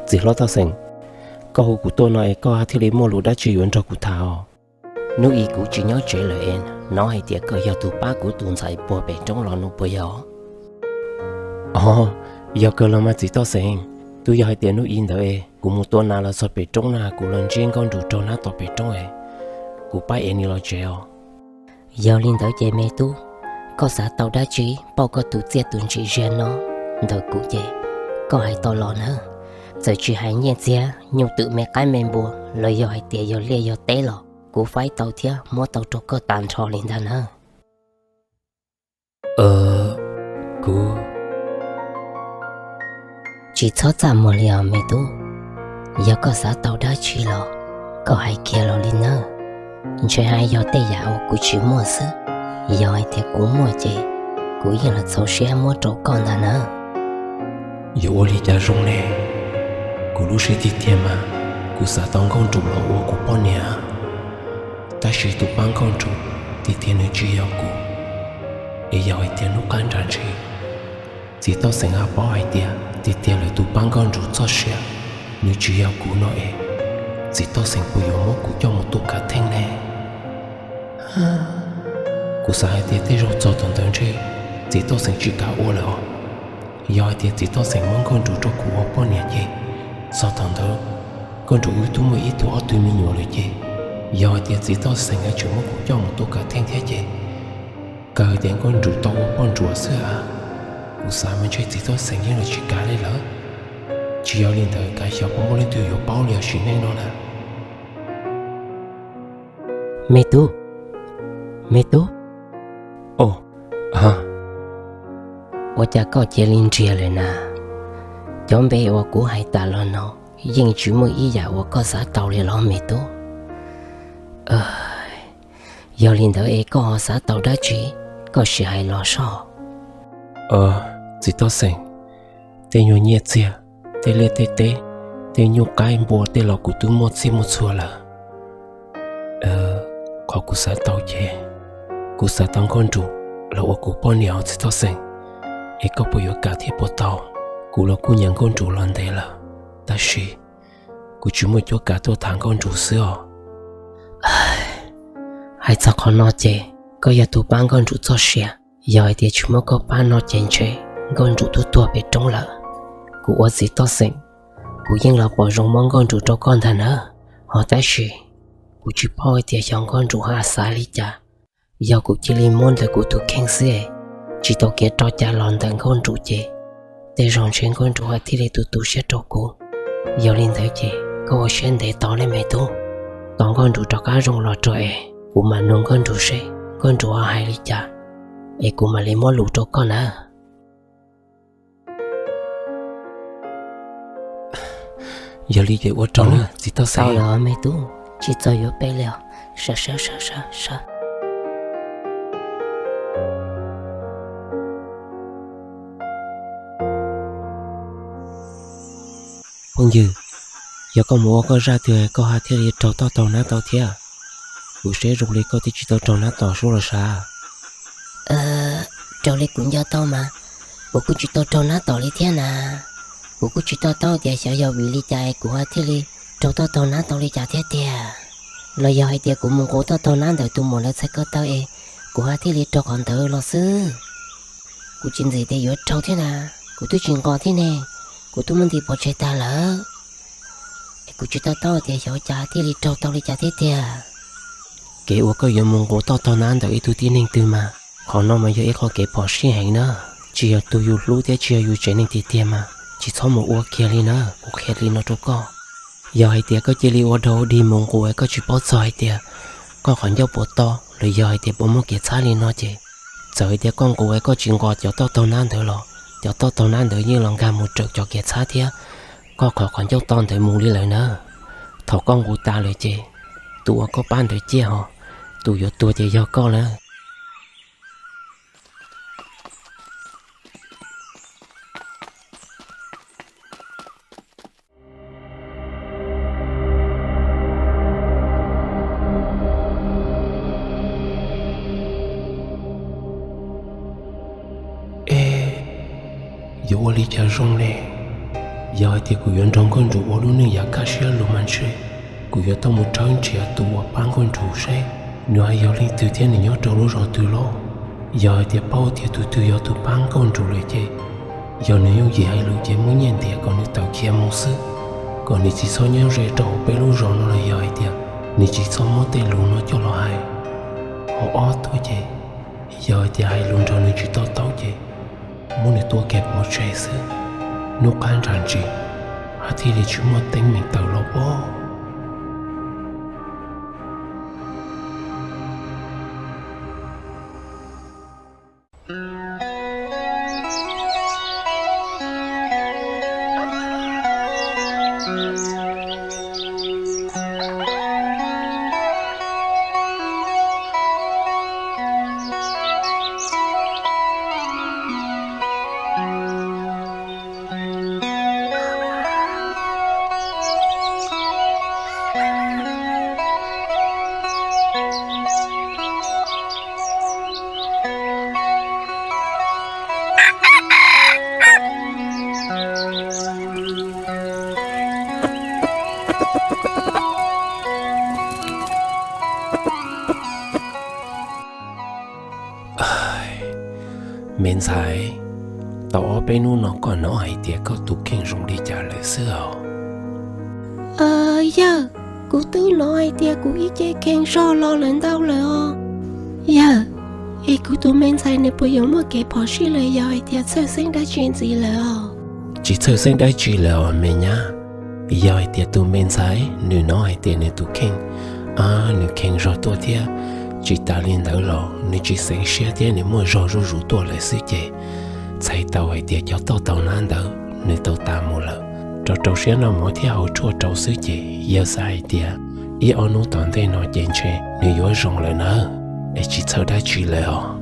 Txiv hlob Toj Xeem, koj hu kuv tuaj no es koj thiaj li muaj lus dab tsi yuav nrog kuv tham os? Hnub i kuv tsis nyob tsev lawm es hnov hais tias koj yog tus pab kuv tus ntxhais puag pem roob los no puas yog? Os, yog kawg los mas txiv Toj Xeem. Twb yog hais tias hnub i ntawd es kuv mus tua nas los txog pem roob na, kuv los ntsib Nkauj Nrus raug nab tom pem roob es kuv pab ev nws los tsev os. Yog li ntawd ces me tub, koj xav tau dab tsi pauj koj tus txiaj tus ntsim ziag no ntawm kuv ces koj hais tau los na. Txawm tsis hais nyiaj txiag nyuj twm me qaib me npua los yog hais tias yog liaj yog teb los kuv faib tau thiab muab tau rau koj tas nrho li ntag na. Kuv, tsis txhob txaj muag li os me tub. Yog koj xav tau dab tsi los koj hais kiag los li nawb. Ntshe hais yog tej yam uas kuv tsis muaj xwb, yog hais tias kuv muaj ces kuv yeej los txaus siab muab rau koj ntag na. Yuav ua li cas zoo ne? Kuv lub siab tiag tiag mas kuv xav tau Nkauj Nrus los ua kuv poj niam, tab sis tus pab Nkauj Nrus tiag tiag nws tsis yog kuv. Es yog hais tias hnub qab nram ntsis txiv Toj Xeem ho paub hais tias tiag tiag lawv tus pab Nkauj Nrus txoj sia nws tsis yog kuv no es, txiv Toj Xeem puas yuav muab kuv coj mus tua kav theej ne? Kuv xav hais tias tej zaum txog thaum ntawd ntshe txiv Toj Xeem tsis kam ua lawm os. Yog hais tias txiv Toj Xeem muab Nkauj Nrus rau kuv ua poj niam ces txog thaum ntawd Nkauj Nrus wb twb muaj ib tug ob tug me nyuam lawm ces, yog hais tias txiv Toj Xeem yuav tseem muab kuv coj mus tua kav theej thiab ces, kawg tias Nkauj Nrus tau ua poj ntsuam xwb a. Kuv xav mas ntshe txiv Toj Xeem yeej los tsis kam li lawm. Tsis yog li ntawd kav xyov puas muaj leej twg yuav paub li os sim neej no na. Me tub, me tub. Ua cas koj cia li nriag lawm na? Cov npe uas kuv hais tas los no yeej tsis muaj ib yam uas koj xav tau li los me tub? Yog li ntawd es koj ho xav tau dab tsi, koj sim hais los soj. Txiv Toj Xeem, tej nyuag nyiaj txiag, tej liaj tej teb, tej nyuj qaib npua tej los kuv twb muaj txhij muaj txhua lawm. Qhov kuv xav tau ces kuv xav tau Nkauj Nrus los ua kuv poj niam os txiv Toj Xeem. Es koj puas yuav kam thiab puas tau? Kuv los kuj nyiam Nkauj Nrus los ntev lawm, tab sis kuv tsis muaj cuab kav tuaj tham Nkauj Nrus xwb os. Hais txog qhov no ces koj yog tus pab Nkauj Nrus txoj sia, yog hais tias tsis muab koj pab no ces ntshe Nkauj Nrus twb tuag pem roob lawm. Kuv ua txiv Toj Xeem, kuv yeej los pom zoo muab Nkauj Nrus rau koj ntag na, ho tab sis kuv tsis paub hais tias xyov Nkauj Nrus ho xav li cas. Yog kuv cia li muab ntawm kuv tus kheej xwb es tsis tau kev rau cas los ntawm Nkauj Nrus ces tej zaum ntshe Nkauj Nrus ho thiaj li tu tu siab rau kuv. Yog li ntawd ces koj ua siab ntev tos nej me tub, tos Nkauj Nrus rov qab zoo los rau es kuv mam nug Nkauj Nrus seb Nkauj Nrus ho hais li cas, es kuv mam li muab lus rau koj na. Yog li ces ua rau na txiv Toj Xeem. Tau lawm me tub, tsis txog yuav peb li os. Sawv, sawv, sawv, sawv, sawv. Phooj ywg, yog koj mus ua koj zaj twg koj ho thiaj li raug toj taug nab tau thiab? Kuv saib zoo li koj twb tsis tau raug nab tom suab los sav. Raug li kuv nco tau mas, kuv kuj tsis tau raug nab tom li thiab na. Kuv kuj tsis to taub tias xyov yog vim li cas es kuv ho thiaj li raug toj taug nab tau li cas thiab tiag. Los yog hais tias kuv mus nqus toj taug nab ntawm tus muam lawv txhais ko taw es kuv ho thiaj li raug qhov ntawd los xwb. Kuv tsis ntxim tias yuav raug thiab na, kuv twb tsis nqos thiab ne, kuv twb muab nti pov tseg tag lawm. Es kuv tsis to taub tias xyov cas thiaj li raug tau li cas thiab tiag. Kev uas koj yuav mus nqus toj taug nab ntawm ib tug tib neeg twg mas, qhov no mas yog ib qho kev phom sij heev na. Tsis yog tus yus hlub thiab tsis yog yus tsev neeg tiag tiag mas tsis txhob mus ua kiag li na, kuv qhia li no rau koj. Yog hais tias koj cia li ua dog ua dig mus nqus es koj tsis paub txog hais tias koj qhov ncauj puas to los yog hais tias puas muaj kev txhab li no ces, txawm hais tias koj nqus es koj tsis nqos cov toj taug nab ntawd los cov toj taug nab ntawd yeej los nkag mus raws cov kev txhab thiab koj qhov qhov ncauj to ntawd mus li lawm na. Thaum koj nqus tas lawm ces tus uas koj pab ntawd ciaj ho, tus yuav tuag ces yog koj lawm. Yuav ua li cas zoo ne? Yog hais tias kuv yuav nrog Nkauj Nrug ua lub neej yav kaj siab lug mas ntshe kuv yuav tau mus rhawb nrhiav tus uas pab Nkauj Nrug seb nws ho yog leej twg thiab nws nyob rau lub zos twg lauj. Yog hais tias paub tias tus twg yog tus pab Nkauj Nrug lawm ces, yog nws yooj yim hais lus ces muab nyiaj ntiav kom nws tawm khiav mus xwb, kom nws tsis txhob nyob ze rau hauv peb lub zos no los yog hais tias nws tsis txhob muab tej lus no coj los hais. Hauv ob tuaj ces, yog hais tias hais lus nrog nws tsis to taub ces muab nws tua kiag pov tseg xwb. Hnub qab nram ntsis, ho thiaj li tsis muaj teeb meem tawm los pob. Me ntxhais, tau ob peb hnub no koj hnov hais tias koj tus kheej zoo li cas lawm xwb os? Yawg, kuv twb hnov hais tias kuv ib ce kheej zog los lawm ntau lawm os. Yawg, es kuv tus me ntxhais nws puas yuav muaj kev phom sij los yog hais tias txhawj xeeb dab tsi ntxiv lawm os? Tsis txhawj xeeb dab tsi lawm os me nyab. Yog hais tias tus me ntxhais nws hnov hais tias nws tus kheej nws kheej zog tuaj thiab, tsis tas li ntawd los nws tsis xeev siab thiab nws muaj zog zuj zus tuaj lawm xwb ces, txhais tau hais tias cov toj taug nab ntawd nws tau tas mus lawm. Rau rau siab noj mov thiab haus tshuaj rau xwb ces yawg xav hais tias ib ob hnub tom ntej no ces ntshe nws yuav zoo lawm nawb, es tsis txhawj dab tsi lawm os.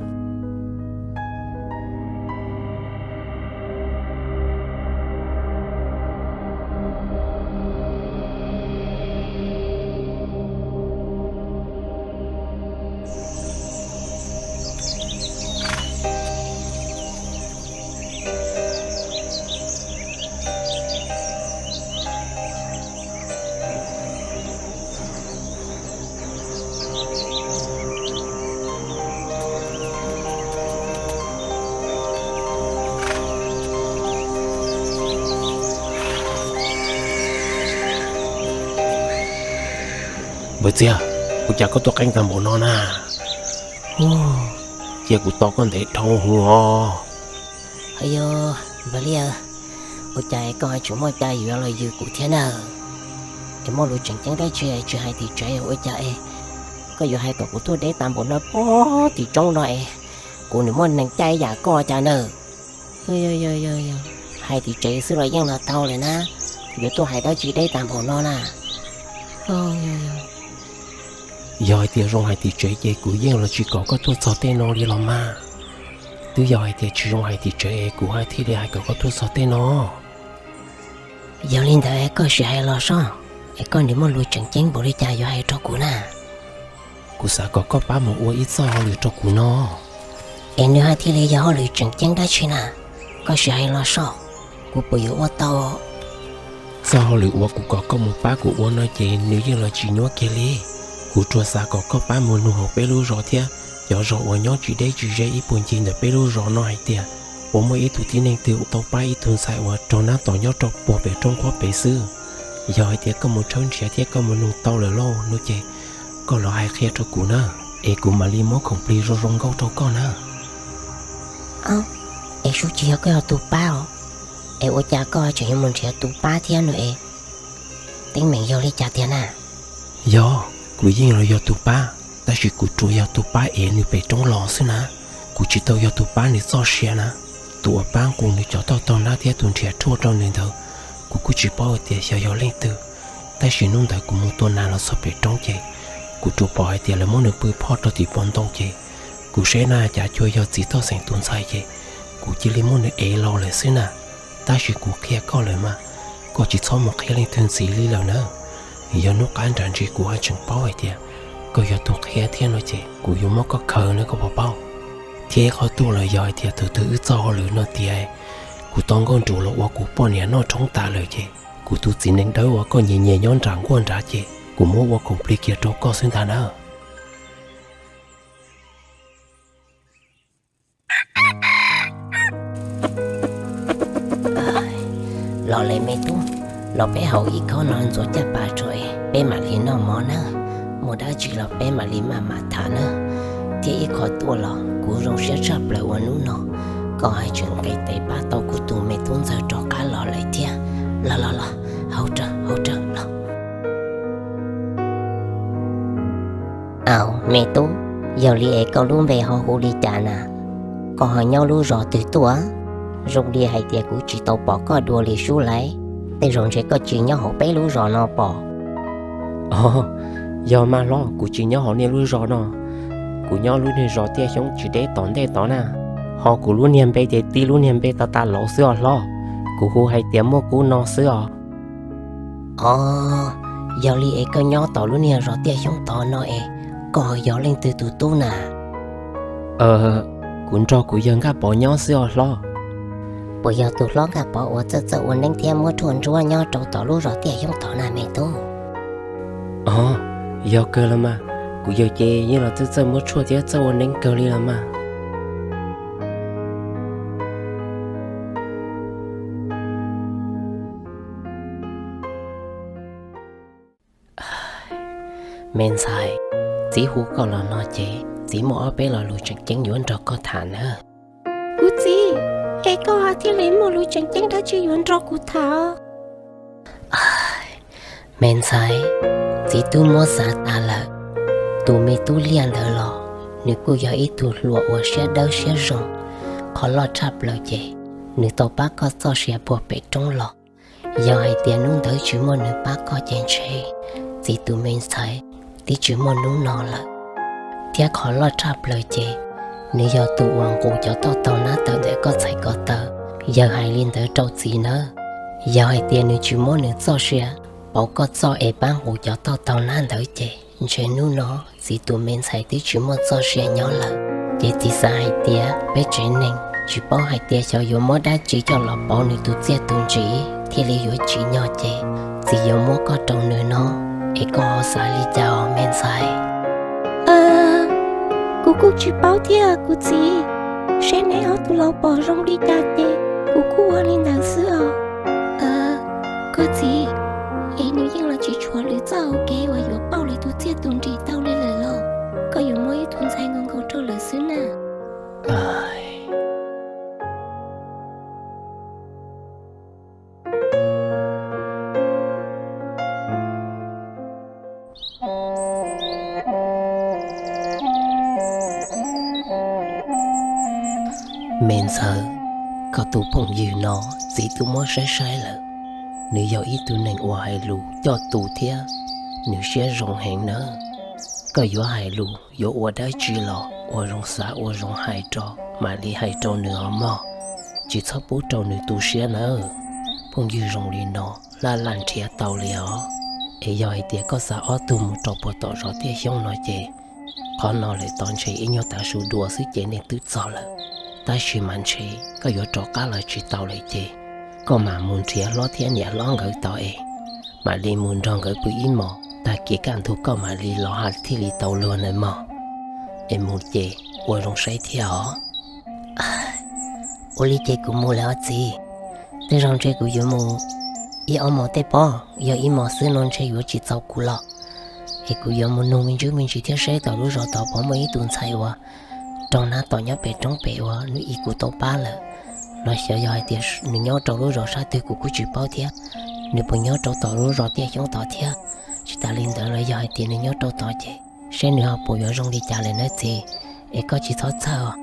Npawg Txiag, ua cas koj tuaj qeeb tag npaum no na? Cia kuv tos koj ntev dhau hwv os. Ayo, Npawg Liaj, ua cas koj tseem muaj cai yuav los yws kuv thiab na? Es muaj lus tseem ceeb dab tsi tsis hais tim tsev ua cas es koj yuav hais kom kuv tuaj deb tag npaum no puag tim roob no es kuv nws muaj neeg caij yam koj cas na? Hais tim tsev xwb los yeej los tau lawm na, yuav tuaj hais dab tsi deb tag npaum no na? Yog hais tias zoo hais tim tsev ces kuv yeej los tsis kom koj tuaj txog tej no li los mas. Twb yog hais tias tsis zoo hais tim tsev es kuv thiaj li hais kom koj tuaj txog tej no. Yog li ntawd koj sim hais los soj, es koj nws muaj lus tseem ceeb npaum li cas yuav hais rau kuv na? Kuv xav kom koj pab mus ua ib txoj hauj lwm rau kuv no. Es nws ho thiaj li yog hauj lwm tseem ceeb dab tsi na? Koj sim hais los soj, kuv puas yuav ua tau? Txoj hauj lwm uas kuv kom koj mus pab kuv ua no ces nws yeej los tsis nyuaj kiag li. Kuv tsuas xav kom koj pab mus nug hauv peb lub zos thiab cov zos uas nyob tsis deb tsis ze ib puag ncig ntawm peb lub zos no hais tias puas muaj ib tug tib neeg twg tau pab ib tug ntxhais uas raug nab tom nyob rau puag pem roob qhuab pem xwb. Yog hais tias koj mus tshawb nrhiav thiab koj mus nug tau lawm lauj no ces koj los hais qhia rau kuv na, es kuv mam li muab khoom plig zoo zoo nkauj rau koj na. Es sub tsis yog koj yog tus pab os, es ua cas koj tseem yuav mus nrhiav tus pab thiab no es teeb meem yog li cas tiag na? Yog, kuv yeej los yog tus pab, tab sis kuv tsuas yog tus pab ev nws pem roob los xwb na. Kuv tsis tau yog tus pab nws txoj sia na. Tus uas pab nqus nws cov toj tog nab thiab tus nrhiav tshuaj rau nws ntawd, kuv kuj tsis paub hais tias xyov yog leej twg. Tab sis hnub ntawd kuv mus tua nas los txog pem roob ces kuv tsuas pom hais tias lawv muab nws pw phoj rau tim pov ntoo ces kuv saib na cas cuag yog txiv toj xeem tus ntxhais ces kuv cia li muab nws ev los lawm xwb na. Tab sis kuv qhia koj lawm mas, koj tsis txhob mus qhia leej twg ntxiv li lawm na. Yog hnub qab nram ntsis kuv ho tseem paub hais tias koj yog tus qhia thiab no ces kuv yuav muab koj khaws na koj puas paub. Thiab ib qhov tuaj los yog hais tias thaum twg wb txoj hauj lwm no tiav, Kuv tau Nkauj Nruas los ua kuv poj niam noj roob tas lawm ces kuv tus txiv nees dawb uas koj nyiam nyiam nyob nram nkuaj nrad ces kuv muab ua khoom plig kiag rau koj xwb ntag na. Los le me tub, los peb haus ib khob no ntxuav caj pas tso es peb mam li noj mov nawb. Muaj dab tsi los peb mam li maj mam tham nawb. Thiab ib qho tuaj los kuv zoo siab tshaj plaws uas hnub no koj haj tseem nqis tes pab tau kuv tus me tub ntxawg rov qab los lawm thiab. Los los los, hauv rawv hauv rawv los. Au me tub, yog li es koj lub npe ho hu li cas na? Koj ho nyob lub zos twg tuaj? Zoo li hais tias kuv tsis tau pom koj dua li sub laiv, tej zaum ntshe koj tsis nyob hauv peb lub zos no pom. Yog mas hlob, kuv tsis nyob hauv nej lub zos no, kuv nyob lub niag zos Tiaj Xyoob tsis deb tom ntej tod na. Ho kuv lub niag npe ces tib lub niag npe tas tas laus xwb os hlob, kuv hu hais tias Muaj Kub no xwb os. Os, yog li es koj nyob tom lub niag zos Tiaj Xyoob tod no es koj yog leej twg tus tub na? Kuv nrog kuv yawg Nkaj Pov nyob xwb os hlob. Puas yog tus hlob Nkaj Pov uas txawj txawj ua neeb thiab muab tshuaj ntsuab nyob rau tom lub zos Tiaj Xyoob tod na me tub? Os, yog kawg los mas, kuv yawg ces yeej los txawj txawj muab tshuaj thiab txawj ua neeb kawg li los mas. Me ntxhais, txiv hu koj los no ces txiv muaj ob peb lo lus tseem ceeb yuav nrog koj tham nawb. Kuv txiv, es koj ho thiaj li muaj lus tseem ceeb dab tsi yuav nrog kuv tham? Me ntxhais, txiv twb muab xav tas lawm. Tus me tub Liaj ntawd los nws kuj yog ib tug hluas uas siab dawb siab zoo. Qhov loj tshaj plaws ces nws tau pab koj txoj sia puag pem roob los. Yog hais tias hnub ntawd tsis muaj nws pab koj ces ntshe txiv tus me ntxhais twb tsis muaj hnub no lawm. Thiab qhov loj tshaj plaws ces nws yog tus uas nqus cov toj taug nab tawm ntawm koj txhais ko taw. Yawg hais li ntawd rau txiv nawb. Yog hais tias nws tsis muab nws txoj sia pauv koj txoj es pab nqus cov toj taug nab ntawd ces ntshe hnub no txiv tus me ntxhais twb tsis muaj txoj sia nyob lawm. Ces txiv xav hais tias peb tsev neeg tsis paub hais tias xyov yuav muab dab tsi coj los pauv nws tus txiaj tus ntsig thiaj li yuav tsim nyog ces txiv yuav muab koj rau nws no, es koj ho xav li cas os me ntxhais? Kuv kuj tsis paub thiab kuv txiv, seb neb ob tug laus pom zoo li cas ces kuv kuj ua li ntawd xwb os. Koj txiv, es nws yeej los tsis tshuav lwm txoj hauv kev uas yuav pauj lwm tus txiaj tus ntsig tau li lawm los? Koj yuav muaj ib tug ntxhais nkaus nkaus rau lawm xwb na. Me ntxhais, koj tus phooj ywg no txiv twb muab saib saib lawm. Nws yog ib tug neeg uas hais lus coj tus thiab nws siab zoo heev nawb. Koj yuav hais lus yuav ua dab tsi los ua zoo xav ua zoo hais rau mam li hais rau nws os mog. Tsis txhob pub rau nws tu siab nawb. Phooj ywg zoo li no laj laj nrhiav tau li os. Es yog hais tias koj xa ob tug mus rau puag tom zos Tiaj Xyoob no ces qhov no lawm tod ntshe ib nyuag tav su dua xwb ces nej twb txog lawm. Tab sis mas ntshe koj yuav rov qab los tsis tau lawm ces koj mam mus nrhiav hlob thiab niam hlob nkawd tod es mam li mus nrog nkawd pw ib hmos, tag kis kaj ntug koj mam li los thiaj li tau luag nawb mog. Es mus ces ua zoo saib thiab os. Ua li ces kuv mus lawm os txiv. Tej zaum ntshe kuv yuav mus ib ob hmos tej pob, yog ib hmos xwb no ntshe yuav tsis txaus kuv los. Es kuv yuav mus nug me ntsis me ntsis thiab seb tom lub zos tod puas muaj ib tug ntxhais uas raug nab tom nyob pem roob pem uas nws ib kuv tau pab lawm, los xyov yog hais tias nws nyob rau lub zos sab twg kuv kuj tsis paub thiab. Nws puas nyob rau tom lub zos Tiaj Xyoob tod thiab? Tsis tas li ntawd los yog hais tias nws nyob rau tod ces seb nws ho puas yuav zoo li cas lawm nawb txiv. Es koj tsis txhob txhawj os,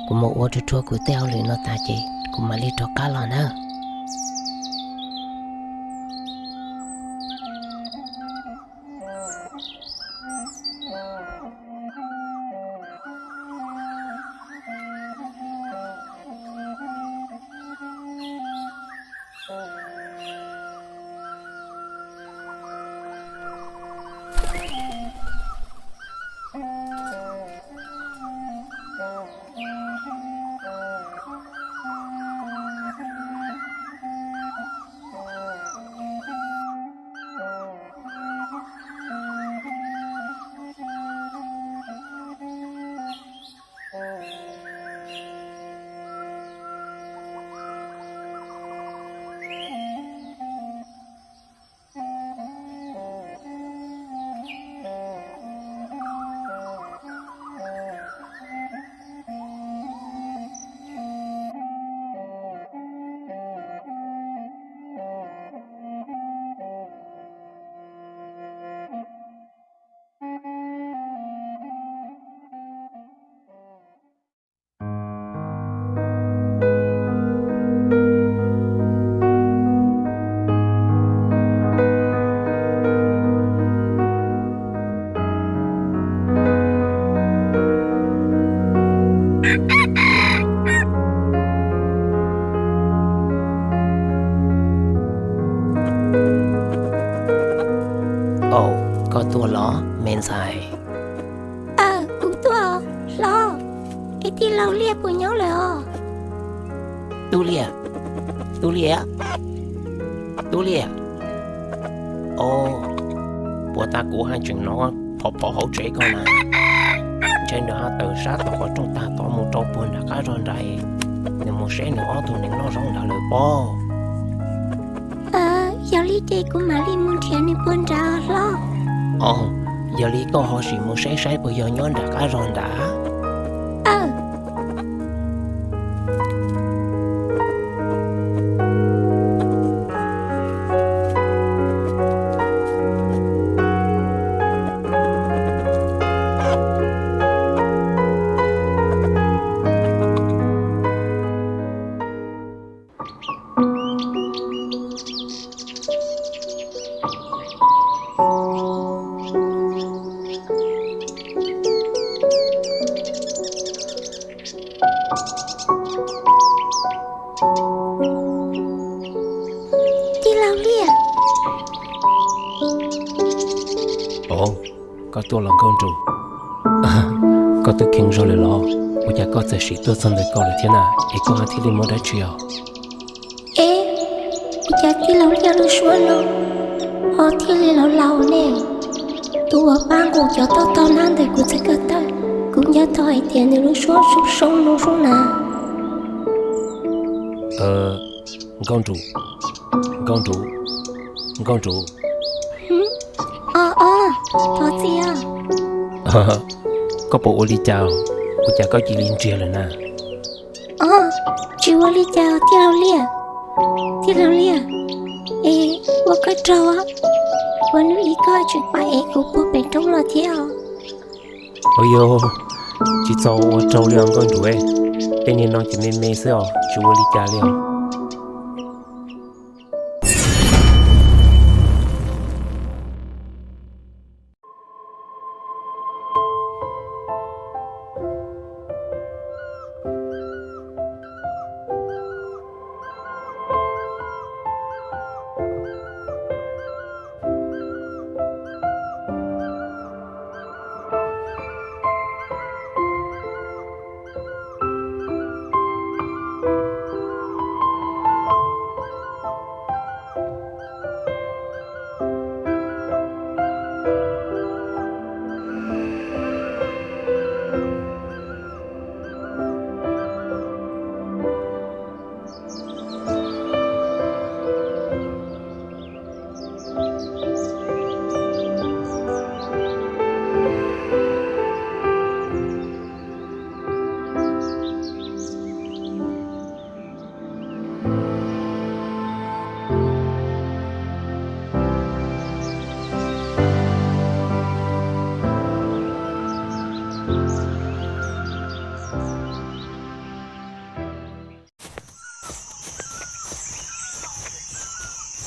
kuv mus ua rua rua kuv tej hauj lwm no tas ces kuv mam li rov qab los nawb. Au, koj tuaj los me ntxhais? Aw, kuv tuaj hlob. Es tij laug Liaj puas nyob lawm os? Tub Liaj, Tub Liaj, Tub Liaj. Au, puas tas kuv haj tseem hnov phov phov hauv tsev koj na. Ntshe nws ho tawm sab tom qhov rooj tag tod mus rau puag nram qab zog nrad, nws mus saib nws ob tug nees noj zaub ntawd lawm pob. Yog li ces kuv mam li mus nrhiav nws puag nrad hlob. Au, yog li koj ho sim mus saib saib puas yog nyob nram qab zog nrad. Tij laug Liaj. Au, koj tuaj los Nkauj Ntsum? Koj twb kheev zog lawm los? Ua cas koj txawm sim tuaj txog ntawm ko lawm thiab na? Es koj ho thiaj li muaj dab tsi os? Es, ua cas tij laug Liaj lub suab no ho thiaj li laus laus ne? Tus uas pab nqus cov toj tog nab ntawm kuv txhais ko taw, kuv nco tau hais tias nws lub suab zoo zoo no zoo na. Nkauj Ntsum, Nkauj Ntsum, Nkauj Ntsum. Os os, thov txim os. Koj puas ua li cas? Ua cas koj cia li ntsiag lawm na? Os, tsis ua li cas tij laug Liaj. Tij laug Liaj, es ua koj raug, ua hnub ib koj tseem pam es kuv puag pem roob los thiab os. Ua yog, tsis txhob ua raug li os Nkauj Ntsum, tej niag no ces me me xwb os, tsis ua li cas li os.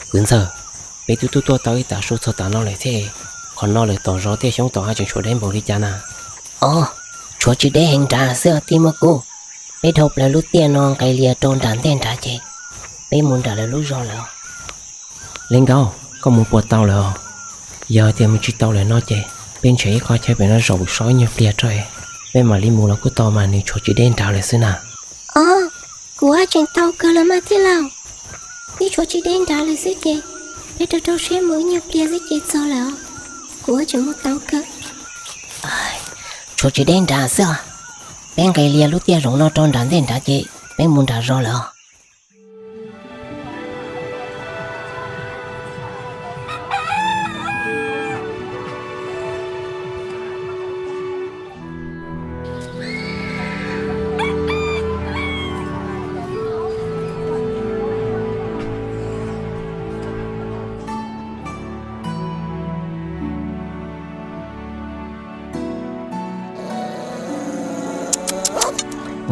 Kwv ntxawg, peb twb tuaj tuaj tau ib tag su txog tav no lawm thiab, qhov no lawm tom zos tiaj xyoob tom haj tseem tshuav deb npaum li cas na? Os, tshuav tsis deb heev nrad xwb tij muaj kuv. Peb dhau plaws lub tiaj no nqis lias rau nram ntej nrad ces peb mus nram lawv lub zos lawm. Li Nkauj, koj mus puas tau lawm os? Yog tias mus tsis tau lawm no ces peb nrhiav ib qho chaw pem no zaum so ib nyuag pliag tso, peb mam li mus los kuj tau mas, nws tshuav tsis deb nrad lawm xwb na. Os, kuv haj tseem tau kawg los mas tij laug. Twb tshuav tsis deb nrad lawm xwb ces peb rau rau siab mus ib nyuag pliag xwb ces txog lawm os. Kuv haj tseem mus tau kawg. Tshuav tsis deb nrad xwb os. Peb nqis lias lub tiaj zoov no rau nram ntej nrad ces peb mus nram zos lawm os.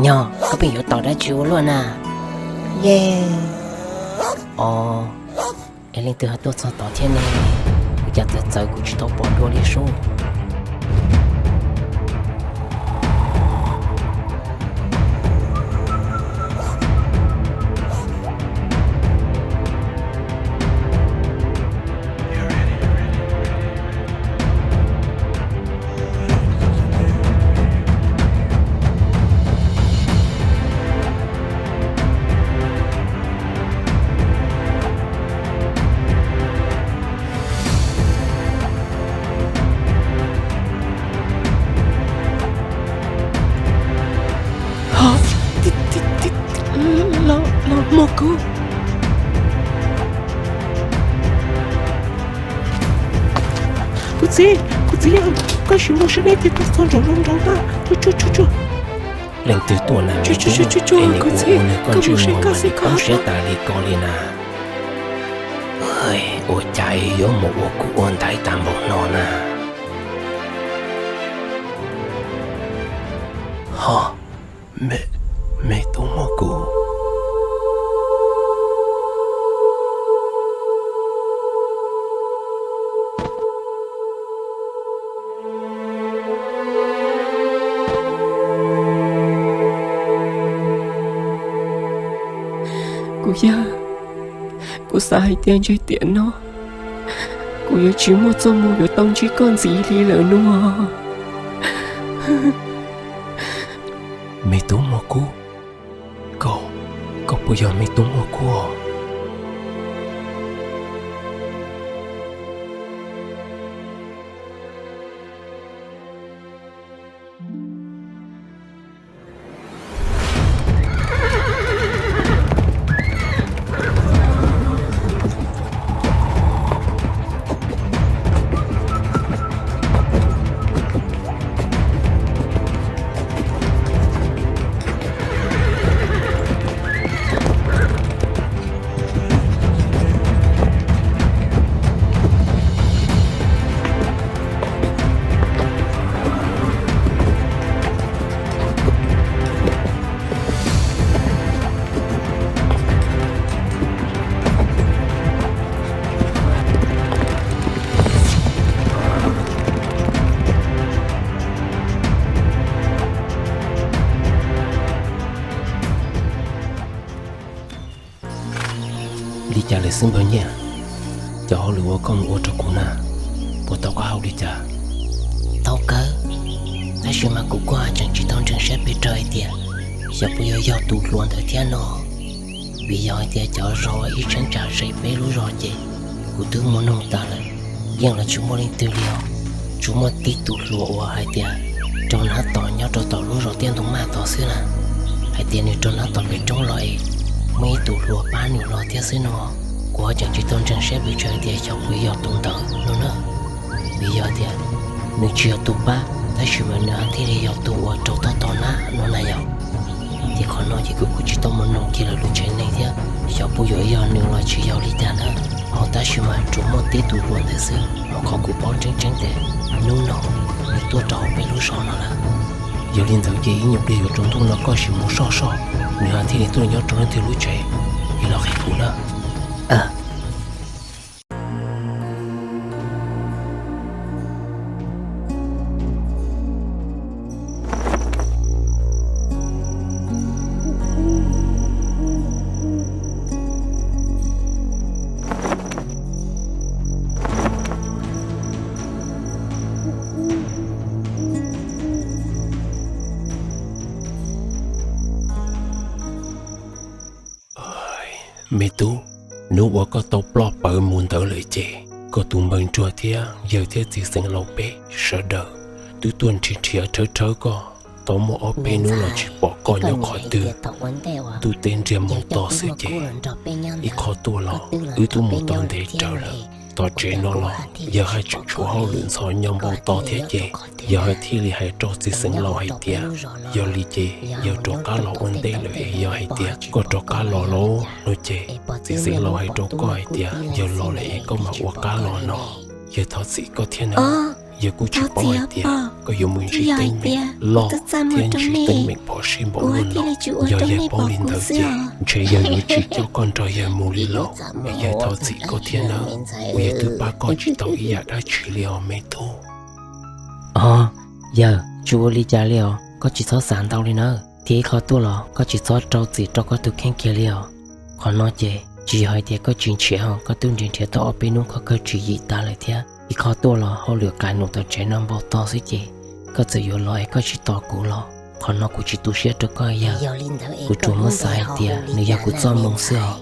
Nyob, koj pheej yuav tos dab tsi ua luaj na? Ye. Os, es leej twg ho tuaj txog tod thiab ne? Ua cas txawv txawv kuv tsis tau pom dua li sub. Kuv, kuv txiv, kuv txiv, koj sim mus saib nej txiv tau txog nraum zoov nraud na. Leej twg tuaj na, kuv txiv, koj mus saib koj txiv, koj poob siab tas li ko li na. Ua cas yuav mus ua kuv ua ntaiv tas npaum no na? Ho, me tub muaj kuv. Kuv yawg, kuv xav hais tias ntshe tiam no kuv yuav tsis muaj txoj hmoo yuav tau ntsib koj ntxiv li lawm no. Me tub muaj kuv, koj, koj puas yog me tub muaj kuv? Li cas lawm xwb npawg Nyiaj? Cov hauj lwm uas koj mus ua rau kuv na, puas tau qab hau li cas? Tau kawg, tab sis mas kuv kuj tseem tsis tau ntseeg siab pes tsawg hais tias xyov puas yuav yog tus hluas ntawd thiab no. Vim yog hais tias cov zos ib cheeb tsam ze peb lub zos ces kuv twb mus noog tas lawm, yeej los tsis muaj leej twg li os. Tsuas muaj tib tus hluas uas hais tias raug nab tom nyob rau tom lub zos Tiaj Ntoo Maj tod xwb na. Hais tias nws raug nab tom pem roob los es muaj ib tus hluas pab nws los thiab xwb no. Kuv ho tseem tsis tau ntseeg siab pes tsawg tias xyov puas yog tus ntawd no na. Vim yog tias nws tsis yog tus pab, tab sis mas nws thiaj li yog tus uas raug tog tog nab no na yom. Ces qhov no ces kuv kuj tsis tau mus noog kiag lawv lub tsev neeg thiab xyov puas yuav yog nws los tsis yog li cas na. Ho tab sis mas tsuas muaj tib tus hluas ntawd xwb, ho qhov kuv paub tseeb tseeb tias hnub no nws tuaj rau hauv peb lub zos no lawm. Yog li ntawd ces ib nyuag pliag yuav tsaus ntuj no koj sim mus soj soj, nws thiaj li tuaj nyob rau leej twg lub tsev es los qhia kuv na. Me tub, hnub uas koj tau ploj pawv mus ntawd lawm ces koj tus npawg Ntsuag thiab yawg thiab txiv xeev laus peb sawv daws twb tuaj nrhiav nrhiav rhawv rhawv koj tau muaj ob peb hnub los tsis pom koj nyob qhov twg. Ntuj teb nriag mus to xwb ces ib qho tuaj los wb twb mus tau ntev raws lawm. Tom tsev no los yawg haj tseem tshuav hauj lwm ntxhov nyo npau taws thiab ces yawg thiaj li hais rau txiv xeev laus hais tias yog li ces yawg rov qab los ua ntej lawm es yog hais tias koj rov qab los lauj no ces txiv xeev laus hais rau koj hais tias yawg los lawm es koj mam ua qab los no. Yawg thov txim koj thiab na. Yawg kuj tsis paub hais tias koj yuav mus ntsib teeb meem loj thiab ntsib teeb meem phom sij npaum no. Yog yawg paub li ntawd ces ntshe yawg yuav tsis coj koj nrog yawg mus li lauj. Yawg thov txim koj thiab na, uas yawg twb pab koj tsis tau ib yam dab tsi li os me tub. Os, yawg, tsis ua li cas li os, koj tsis txhob xav ntau li na. Thiab ib qho tuaj los koj tsis txhob rau txim rau koj tus kheej kiag li os. Qhov no ces tsis yog hais tias koj tsis nrhiav, koj twb nrhiav nrhiav tau ob peb hnub koj kawg tswv yim tas lawm thiab. Ib qho tuaj los hauj lwm qas num tom tsev no npau taws xwb ces koj txawm yuav los es koj tsis tos kuv los qhov no kuv tsis tu siab rau koj, yawg. Kuv tsuas muab xav hais tias nws yog kuv txoj hmoo xwb os,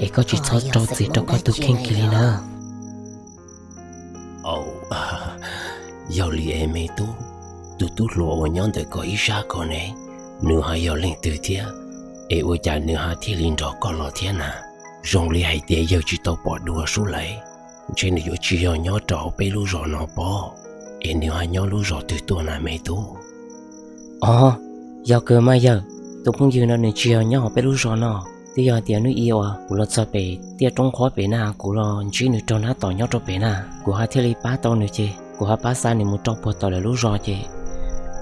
es koj tsis txhob rau txim rau koj tus kheej kiag li na. Yog li es me tub, tus tub hluas uas nyob ntawm koj ib sab ko ne, nws ho yog leej twg thiab? Es ua cas nws ho thiaj li nrog koj los thiab na? Zoo li hais tias yawg tsis tau pom dua sub laiv, ntshe nws yuav tsis yog nyob rau peb lub zos no pob. Es nws ho nyob lub zos twg tuaj na me tub? Os, yog kawg mas yawg, tus phooj ywg no nws tsis yog nyob hauv peb lub zos no. Twb yog hais tias hnub i uas kuv los txog pem tiaj roob qhuab pem na, kuv los ntsib nws raug nab tom nyob rau pem na, kuv ho thiaj li pab tau nws ces kuv ho pab xa nws mus rau puag tom lawv lub zos ces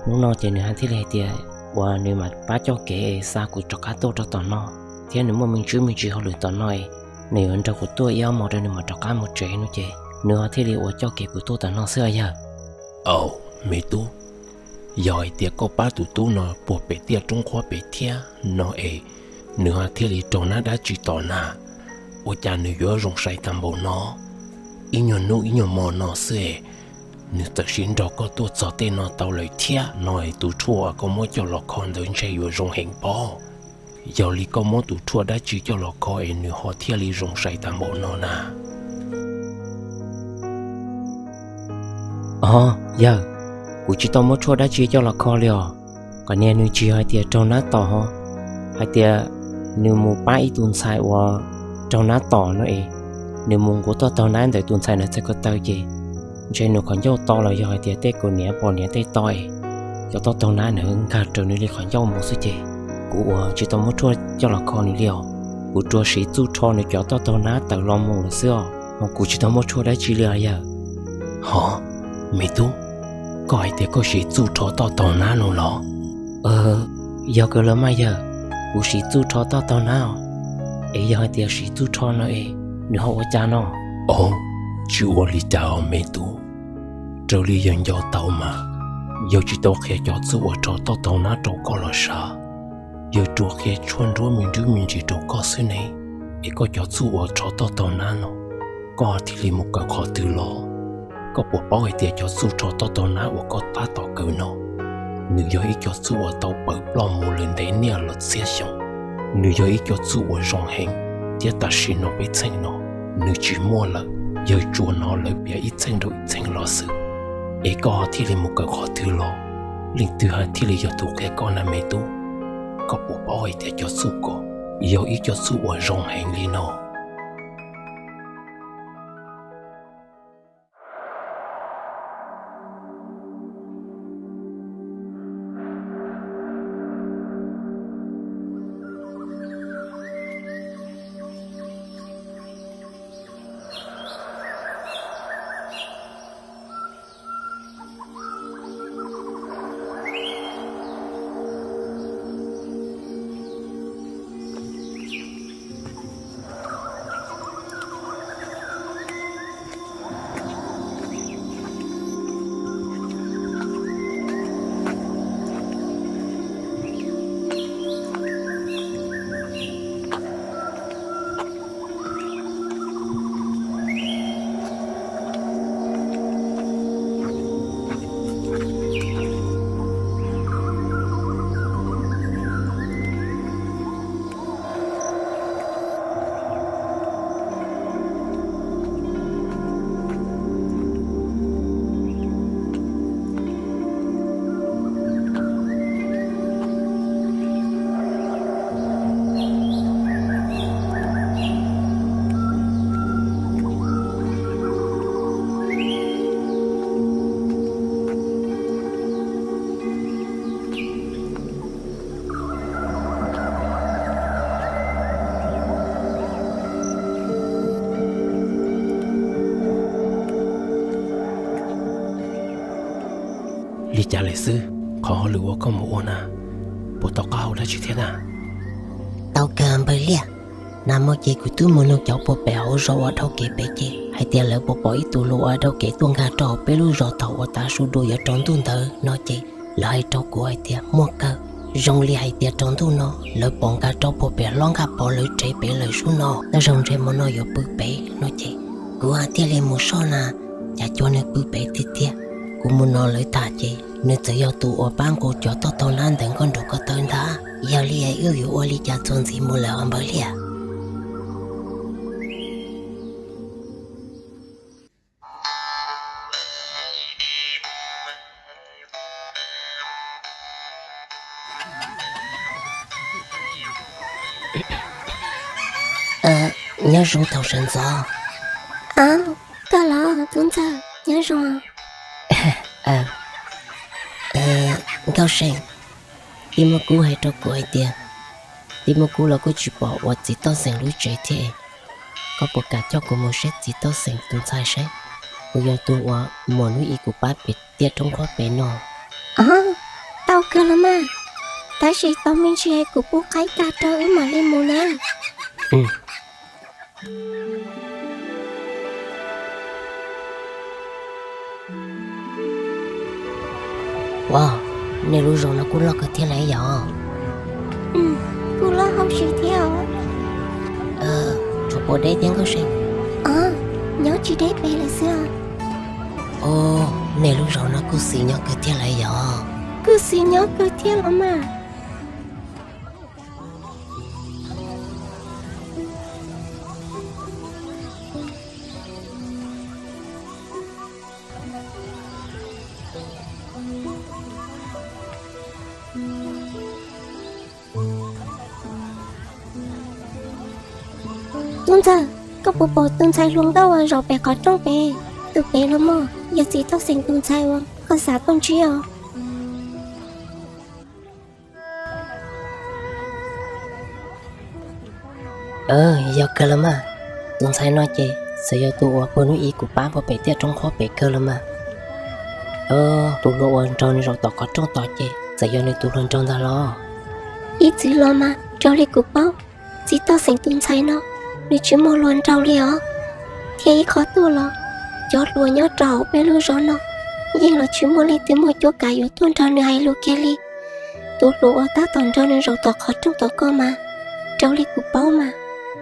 hnub no ces nws ho thiaj li hais tias uas nws mam pab coj kev xa kuv rov qab tuaj rau tom no, thiab nws muaj me ntsis me ntsis hauj lwm tom no es nws yuav nrog kuv tuaj ib ob hmos rau nws mam rov qab mus tsev no ces nws ho thiaj li uas coj kev kuv tuaj tom no xwb os yawg. Aub, me tub, yog hais tias koj pab tus tub no puag pem tiaj roob qhuab pem thiab no es nws ho thiaj li raug nab dab tsi tom na? Ua cas nws yuav zoo sai tag npaum no? Ib nyuag hnub ib nyuag hmo no xwb es nws txawm sim nrog koj tuaj txog tej no tau lawm thiab no es tus tshuaj uas koj muab coj los kho ntawd ntshe yuav zoo heev pob. Yog li koj muab tus tshuaj dab tsi coj los kho es nws ho thiaj li zoo sai tag npaum no na? Os yawg, kuv tsis tau muab tshuaj dab tsi coj los kho li os. Qhov niag nws tsis yog hais tias raug nab tom ho, hais tias nws mus pab ib tug ntxhais uas raug nab tom no es nws mus nquav toj taug nab ntawm tus ntxhais ntawd txhais ko taw ces ntshe nws qhov ncauj to los yog hais tias tej kaus hniav pom hniav tej to es cov toj taug nab ntawd nkag raws nws li qhov ncauj mus xwb ces kuv uas tsis tau muab tshuaj coj los kho nws li os. Kuv tsuas siv txuj rho nws cov toj taug nab tawm los mus lawm xwb os, ho kuv tsis tau muab tshuaj dab tsi li os yawg. Hov, me tub, koj hais tias koj siv txuj rho toj taug nab no los? Yog kawg los mas yawg, kuv siv txuj rho toj taug nab os. Es yog hais tias siv txuj rho no es nws ho ua cas no? Aub, tsis ua li cas os me tub. Raws li yawg nco tau mas, yawg tsis tau qhia cov txuj uas rho toj taug nab rau koj los sav. Yawg tsuas qhia tshuaj nruab me nrub me ntsis rau koj xwb ne. Es koj cov txuj uas rho toj taug nab no, koj thiaj li mus kawm qhov twg los? Koj puas paub hais tias cov txuj rho toj taug nab uas koj tab tom kawm no, nws yog ib co txuj uas tau pawv ploj mus lawm ntev niaj los txhiab xyoo. Nws yog ib co txuj uas zoo heev, thiab tam sim no peb txheej no nws tsis muaj lawm. Yawg tsuas hnov lawv piav ib txheej rau ib txheej los xwb. Es koj ho thiaj li mus kawm qhov twg los? Leej twg ho thiaj li yog tus qhia koj na me tub? Koj puas paub hais tias cov txuj ko yog ib co txuj uas zoo heev li no? Li cas lawm xwb? Qhov hauj lwm uas koj mus ua na, puas tau qab hau dab tsi thiab na? Tau kawg npawg Liaj. Nag hmo ces kuv twb mus nug cov puag pem hauv zos uas dhau kev pem ces hais tias lawv puas pom ib tug hluas uas dhau kev tuaj nkag rau hauv peb lub zos thaum uas tav su dua yuav tsaus ntuj ntawd no ces lawv hais rau kuv hais tias muaj kawg. Zoo li hais tias tsaus ntuj no lawv pom nkag rau puag pem hlob Nkaj Pov lawv tsev pem lawm sub no, tab zoo ntshe hmo no yuav pw pem no ces kuv thiaj li mus soj na, cas cua nws pw pem tiag tiag. Kuv mus nug lawv tham ces nws txawm yog tus uas pab nqus cov toj taug nab ntawm nkauj nraug ko taw ntag. Yog li wb yuav ua li cas txuas ntxiv mus lawm os npawg Liaj? Nyob zoo thaum sawv ntxov. Aw, koj los tub ntxawg, nyob zoo. Nkauj See, tij Muaj Kub hais rau kuv hais tias tij Muaj Kub los kuj tsis pom uas txiv Toj Xeem lub tsev thiab. Koj puas kam coj kuv mus saib txiv Toj Xeem tus ntxhais seb puas yog tus uas muam hnub ib kuv pab pem tiaj roob qhuab pem no? Aw, tau kawg los mas, tab sis tos me ntsis kuv pub qaib tag rau wb mam li mus na. Ua, nej lub zos no kuj loj kawg thiab lawm yog? Kuj loj hauv si thiab os. Tsuas pom deb thiab Nkauj See. Aw, nyob tsis deb pes lawm xwb. Aw, nej lub zos no kuj xis nyob kawg thiab lawm yog? Kuj xis nyob kawg thiab los mas. Tub ntxawg, koj puas pom tus ntxhais hluas nkauj uas zaum pem qhov rooj pem? Tus pem los mas yog txiv Toj Xeem tus ntxhais uas koj xav tuaj ntsib os. Yog kawg los mas, tus ntxhais no ces txawm yog tus uas puag hnub ib kuv pab puag pem tiaj roob qhuab pem kawg los mas. Tus hluas uas nrog nws zaum tom qhov rooj tod ces txawm yog nws tus hluas nraug ntag los? Ib txwm los mas raws li kuv paub, txiv Toj Xeem tus ntxhais no nws tsis muaj hluas nraug li os. Thiab ib qho tuaj los, cov hluas nyob rau hauv peb lub zos no yeej los tsis muaj leej twg muaj cuab kav yuav tuaj nrog nws hais lus kiag li. Tus hluas uas tab tom nrog nws zaum tom qhov rooj tom koj mas, raws li kuv paub mas,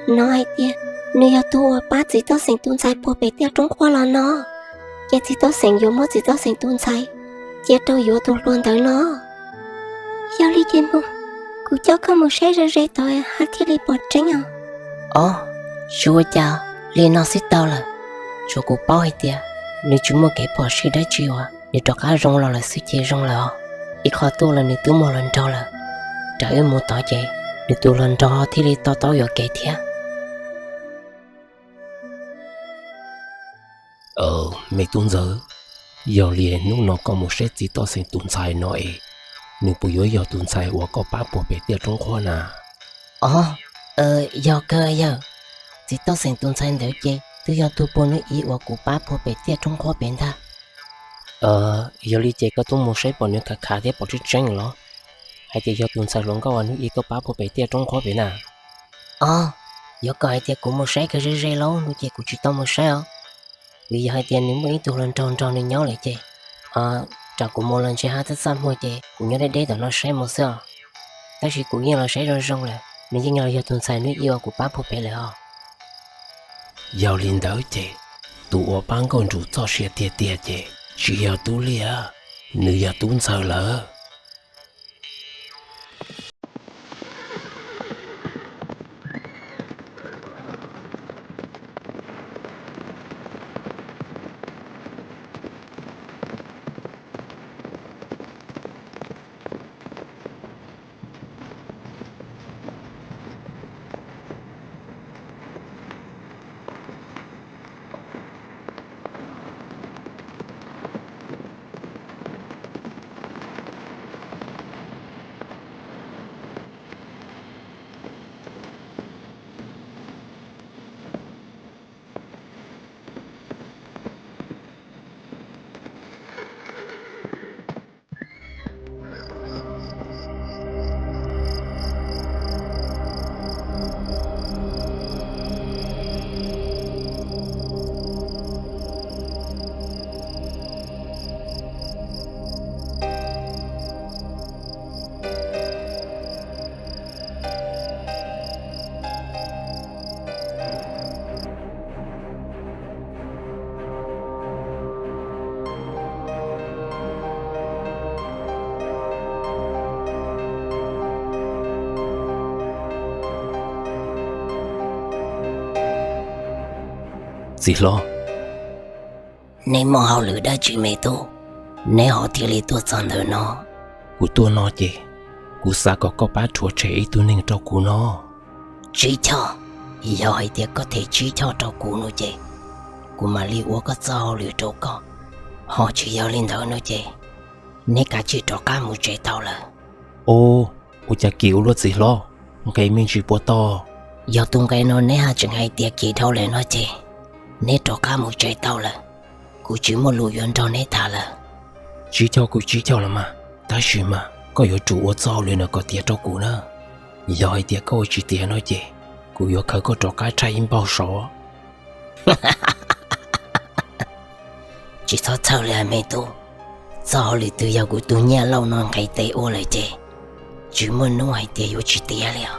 hnov hais tias nws yog tus uas pab txiv Toj Xeem tus ntxhais puag pem tiaj roob qhuab los no, ces txiv Toj Xeem yuav muab txiv Toj Xeem tus ntxhais cia rau yuav tus hluas ntawd no. Yog li ces mus, kuv coj koj mus saib ze ze tod haj thiaj li pom tseeb os. Os, tsis ua cas, li no xwb tau lawm. Tsuas kuv paub hais tias nws tsis muaj kev phom sij dab tsi uas nws rov qab zoo los lawm xwb ces zoo lawm os. Ib qho tuaj los nws twb muaj hluas nraug lawm, raws wb mus tod ces nws tus hluas nraug thiaj li to taub yuam kev thiab. Me tub ntxawg, yog li hnub no koj mus saib txiv Toj Xeem tus ntxhais no es, nws puas yuav yog tus ntxhais uas koj pab puag pem tiaj roob qhuab na? Os, yog kawg yawg, txiv Toj Xeem tus ntxhais ntawd ces twb yog tus puag hnub ib uas kuv pab puag pem tiaj roob qhuab pem ntag. Yog li ces koj twb mus saib pom nws khav khav thiab pom tseeb tseeb los? Hais tias yog tus ntxhais hluas nkauj uas hnub ib koj pab puag pem tiaj roob qhuab pem na? Os, yuav kom hais tias kuv mus saib kawg ze ze lauj no ces kuv tsis tau mus saib os. Vim yog hais tias nws muaj ib tug hluas nraug nrog nws nyob lawm ces, tsam kuv mus los ntshe haj txaj txaj muag ces kuv nyob deb deb tom no saib mus xwb os. Tab sis kuv yeej los saib zoo zoo lawm, nws yeej los yog tus ntxhais hnub ib uas kuv pab puag pem lawm os. Yog li ntawd ces, tus uas pab Nkauj Ntsum txoj sia tiag tiag ces tsis yog Tub Liaj, nws yog Tub Ntxawg lawm. Txiv hlob, neb muaj hauj lwm dab tsi me tub, neb ho thiaj li tuaj txog ntawm no? Kuv tuaj no ces kuv xav kom koj pab rhuav tshem ib tug neeg rau kuv no. Tsis choj, Yog hais tias koj them tsib choj rau kuv no ces kuv mam li ua koj txoj hauj lwm rau koj, ho tsis yog li ntawd no ces neb kav tsij rov qab mus tsev tau lawm. Ub, ua cas Kim ua luaj txiv hlob, nqe me ntsis puas tau? Yog tus nqe no neb haj tseem hais tias Kim dhau lawm no ces neb rov qab mus tsev tau lawm, kuv tsis muaj lus yuav nrog neb tham lawm. Tsib choj kuj tsib choj los mas, tab sis mas koj yuav tsum ua txoj hauj lwm no kom tiav rau kuv na. Yog hais tias koj ua tsis tiav no ces kuv yuav khaws koj rov qab rhaij ib npaug saud. Tsis txhob txhawj li me tub, txoj hauj lwm twg yog kuv tus Nyiaj Lauj no nqis tes ua lawm ces tsis muaj hnub hais tias yuav tsis tiav li os.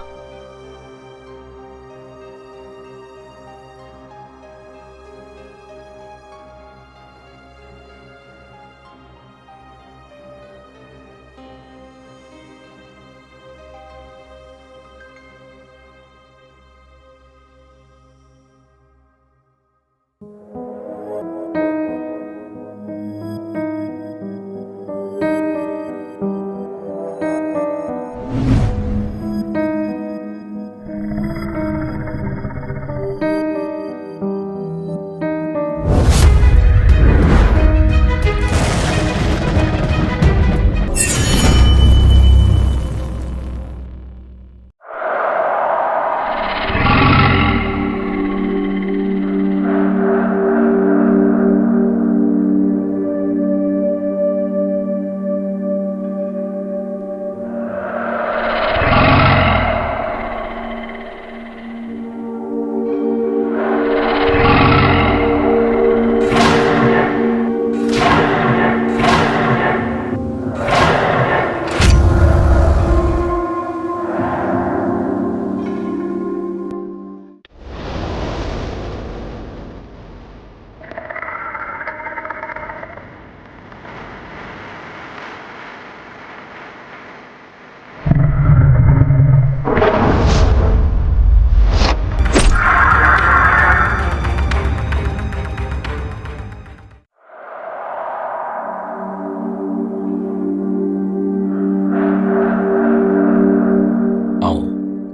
Au,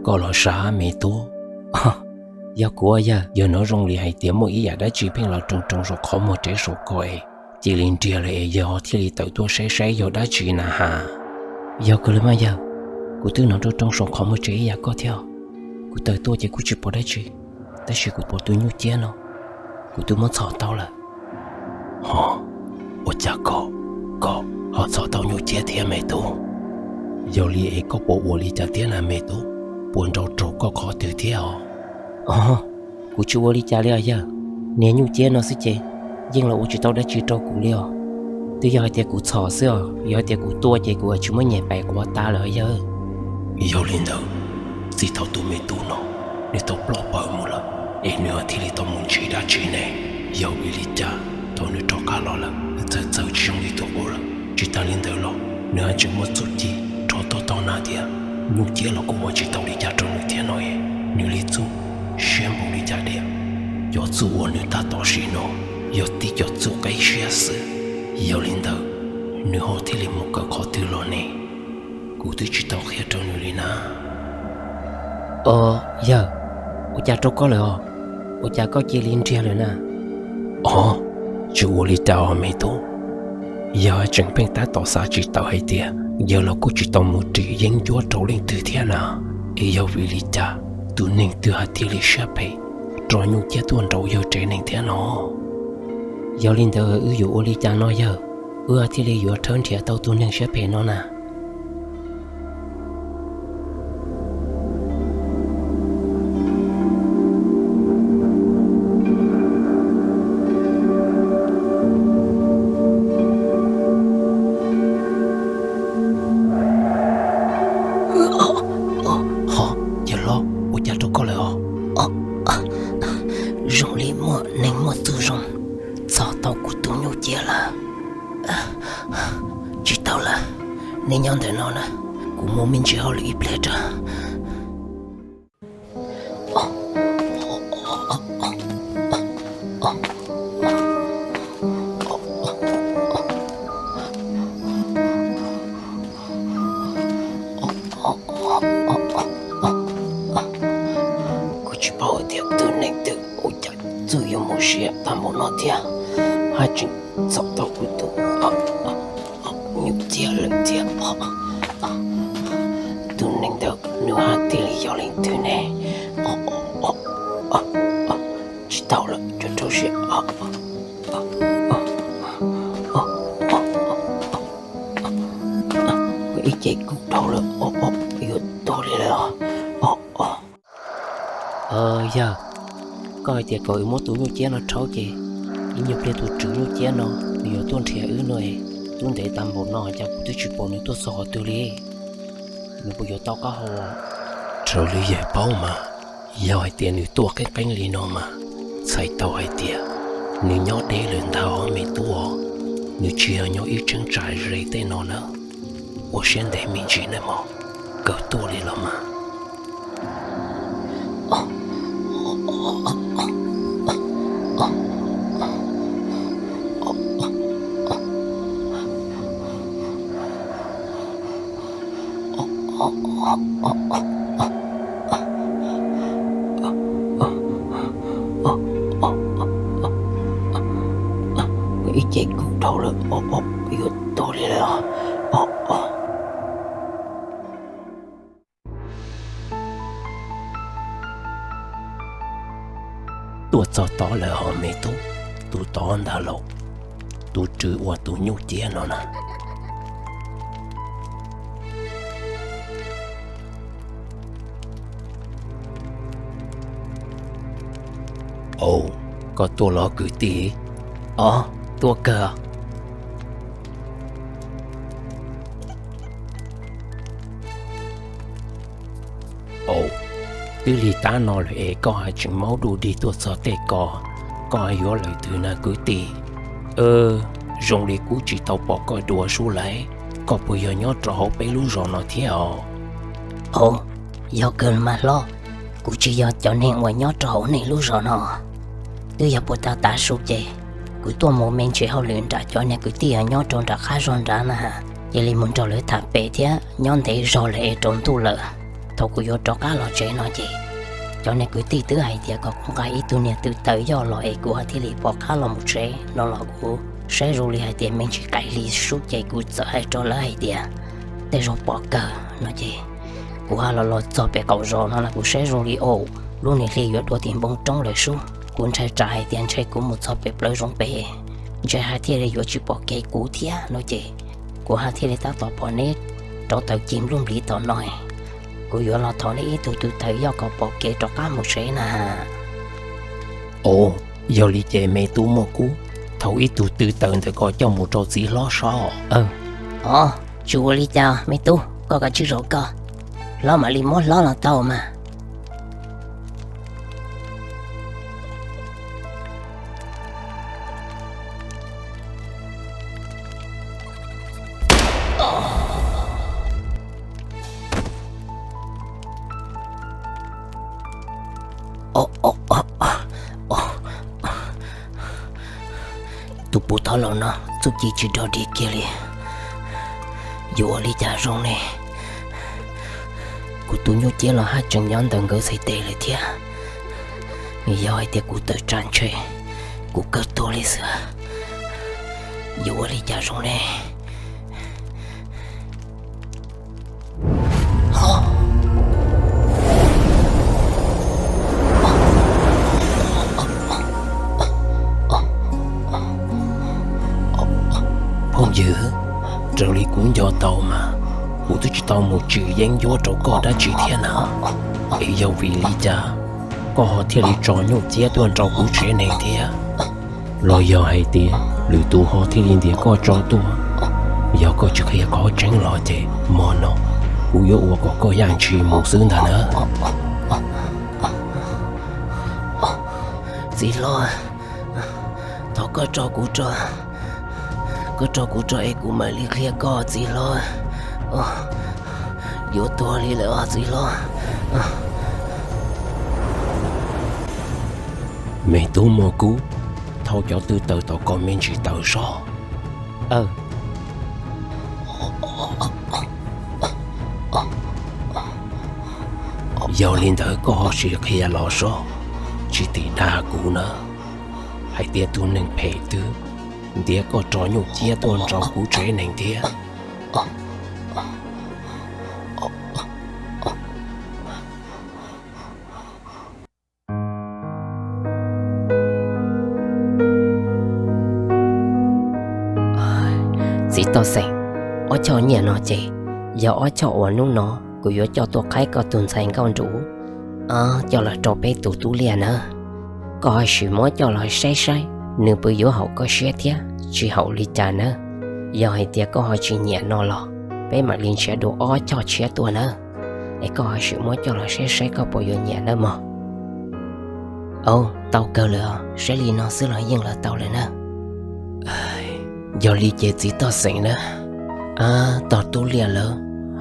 koj los sav me tub. Yog kuv yawg, yog no zoo li hais tias muaj ib yam dab tsi pheej los roos roos saum qhov muag tsev saum ko es cia li nriag lawm es yawg ho thiaj li tawm tuaj saib saib yog dab tsi na has. Yog kawg li mas yawg, kuv twb hnov roos roos saum qhov muag tsev ib yam koj thiab. Kuv tawm tuaj ces kuv tsis pom dab tsi, tab sis kuv pom tus nyuj ciab no, kuv twb muab txhom tau lawm. Ho, ua cas koj, koj ho txhom tau nyuj ciab thiab me tub? Yog li es koj puas ua li cas thiab na me tub? Puas nrau raug koj qhov twg thiab os? Kuv tsis ua li cas li os yawg. Niag nyuj ciab no xwb ces yeej los ua tsis tau dab tsi rau kuv li os. Twb yog hais tias kuv txhom xwb os, yog hais tias kuv tua ces kuv tsis muab nyem pais quav tas lawm yawg. Yog li ntawd, txij thaum tus me tub no nws tau ploj pawg mus lawm es nws thiaj li tau mus ntsib dab tsi ne? Yog vim li cas thaum nws rov qab los lawm nws txawm txawj tsis zoo li tus qub lawm? Tsis tas li ntawd los nws haj tseem muaj txuj ci rho tuaj tau na tias nyuj ciab los kuj ua tsis tau li cas rau nws thiab no es nws li txuj siab npaum li cas diam? Cov txuj uas nws tab tom siv no yog tib cov txuj qib siab xwb. Yog li ntawd, nws ho thiaj li mus kawm qhov twg los ne? Kuv twb tsis tau qhia rau nws li na. Os yawg, ua cas rau koj lawm os? Ua cas koj cia li nriag lawm na? Os, tsis ua li cas os me tub. Yawg tseem pheej tab tom xav tsis tawm hais tias yawg los kuj tsis tau mus ris yeeb ncuab rau leej twg thiab na. Es yog vim li cas tus neeg twg haj thiaj li siab phem rho nyuj ciab tuaj nraud yawg tsev neeg thiab no? Yog li ntawd wb yuav ua li cas no yawg, wb thiaj li yuav rhawb nrhiav tau tus neeg siab phem no na? Ho, yawg hlob, ua cas rau koj lawm os? Zoo li muaj neeg muaj txuj zoo txhom tau kuv tus nyuj ciab lawm. Tsis tau lawm, neb nyob ntawm no na, kuv mus me ntsis hauj lwm ib pliag tso. Kuv tsis paub Mus siab tag npaum no thiab, haj tseem txog tau kuv tus nyuj ciab lawm thiab. Tus neeg ntawd nws haj thiaj li yog leej twg ne? Tsis tau lawm, cov rau siab. Ib ce kuj dhau lawm, yuav tuag li lawm. Yawg, koj hais tias kom wb muab tus nyuj ciab no rhaub ces ib nyuag pliag tus tswv nyuj ciab no nws yuav tuaj nrhiav wb no es, twb ntev tag npaum no cas kuv twb tsis pom nws tuaj txog qhov twg li. Nws puas yuav tau qab hau? Raws li yawg paub mas, yog hais tias nws tuaj qeeb qeeb li no mas, txhais tau hais tias nws nyob deb lawm ntag os me tub os. Nws tsis yog nyob ib cheeb tsam ze tej no na. Ua siab ntev me ntsis nawb mog, kawg tuaj li los mas. Ib ce kuj dhau lawm, yuav tuag li lawm. Tuaj txog tod lawm hos me tub, tus tod ntag lauj, tus tswv uas tus nyuj ciab no na. Au, koj tuaj los kwv tij? Au, tuaj kawg. Au, twb lig tab no lawm es koj haj tseem maub dub dig tuaj txog tej ko, koj yuav lawm twg na kwv tij? Zoo li kuv tsis tau pom koj dua sub lauj, koj puas yog nyob rau hauv peb lub zos no thiab os? Au, yog kawg mas hlob, kuv tsis yog cov neeg uas nyob rau hauv nej lub zos no. Twb yog puag ta tav su ces kuv tuaj mus me ntsis hauj lwm nram cov niag kwv tij uas nyob rau nram qab zog nrad na, cia li mus nrog lawv tham pem thiab nyob ntev zog lawm es rau ntuj lawm. Thaum kuv yuav rov qab los tsev no ces cov niag kwv tij twb hais tias kom kuv nqa ib tug niag tw taws yoj los es kuv ho thiaj li pom qab los mus tsev no los kuv saib zoo li hais tias me ntsis qaim hli sub ces kuv txawm hais rau lawv hais tias tej zaum pom kawg no ces kuv ho los los txog pem qaum zos no los kuv saib zoo li au, lub niag hli yuav dua tim npoo roob lawm sub. Kuv ntshai tsam hais tias ntshe kuv mus txog pem plawv zoov pem ntshe haj thiaj li yuav tsis pom kev kuv thiab no ces kuv haj thiaj li tab tom pom neb rauv taws cig npluj npliv tom no. Kuv yuav los thov neb ib tug tw taws yoj kom pom kev rov qab mus tsev na. Au, yog li ces me tub Muaj Kub, thauj ib tug tw taws ntawm ko coj mus rau txiv hlob saib. Au, tsis ua li cas me tub, koj kav tsij zaum koj, hlob mam li muab hlob los tau mas. Tus puv thov laus no txuj ci tsis dog dig kiag li. Yuav ua li cas zoo ne? Kuv tus nyuj ciab los haj tseem nyob ntawm nkawd txhais tes lawm thiab. Yog hais tias kuv tawm tsam ntshe kuv kawg tuag li xwb. Yuav ua li cas zoo ne? Phooj ywg, raws li kuv nco tau mas kuv twb tsis tau mus tsim yeeb ncuab rau koj dab tsi thiab na. Es yog vim li cas koj ho thiaj li tso nyuj ciab tuaj nrau kuv tsev neeg thiab? Los yog hais tias lwm tus ho thiaj li ntiav koj tso tuaj? Yog koj tsis qhia qhov tseeb los ces hmo no kuv yuav ua kom koj yaj ntshis mus xwb ntag na. Txiv hlob, thov koj tso kuv, koj tso kuv tso es kuv mam li qhia koj txiv hlob. Yuav tuag li lawm os txiv hlob. Me tub Muaj Kub, thauj cov tw taws tom ko me ntsis taws sob. Yog li ntawd koj ho sim qhia los sob, tsis tim dag kuv na. hais tias tus neeg phem twg ntiav koj rov nyuj ciab tuaj nraud kuv tsev neeg thiab. Txiv toj xeem, ob choj nyiaj no ces yog ob choj uas hnub no kuv yuav coj tuaj qhaib koj tus ntxhais nkauj nruj coj los rau peb tus tub liaj nawb. Koj ho sim muab coj los saib saib nws puas yuav haum koj siab thiab tsis haum li cas nawb. Yog hais tias koj ho tsis nyiam no los peb mam li nrhiav dua ob choj tshiab tuaj nawb. Es koj ho sim muab coj los saib saib koj puas yuav nyiam nawb mog. Au, tau kawg lawm, saib li no xwb los yeej los tau lawm na. Yog li ces txiv toj xeem na, tog tub liaj lawv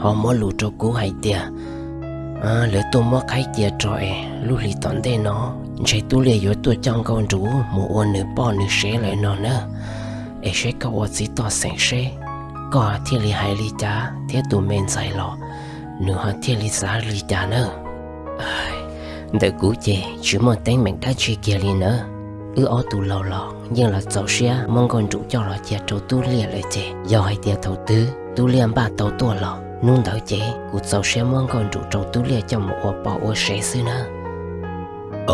ho muab lus rau kuv hais tias lawv tuaj muab qhaib cia rau es lub hlis tom ntej no ntshe tub liaj yuav tuaj coj nkauj nruj mus ua nws poj nws sev lawm no na. Es saib koj ua txiv toj xeem seb koj thiaj li hais li cas thiab tus me ntxhais los nws ho thiaj li xav li cas nawb. Ntawm kuv ces tsis muaj teeb meem dab tsi kiag li nawb. Wb ob tug laus los yeej los txaus siab muab nkauj nruj coj los cia rau tub liaj lawm ces yog hais tias thaum twg tub liaj npaj tau tuaj los hnub ntawd ces kuv txaus siab muab nkauj nruj rau tub liaj coj mus ua poj ua sev xwb nawb.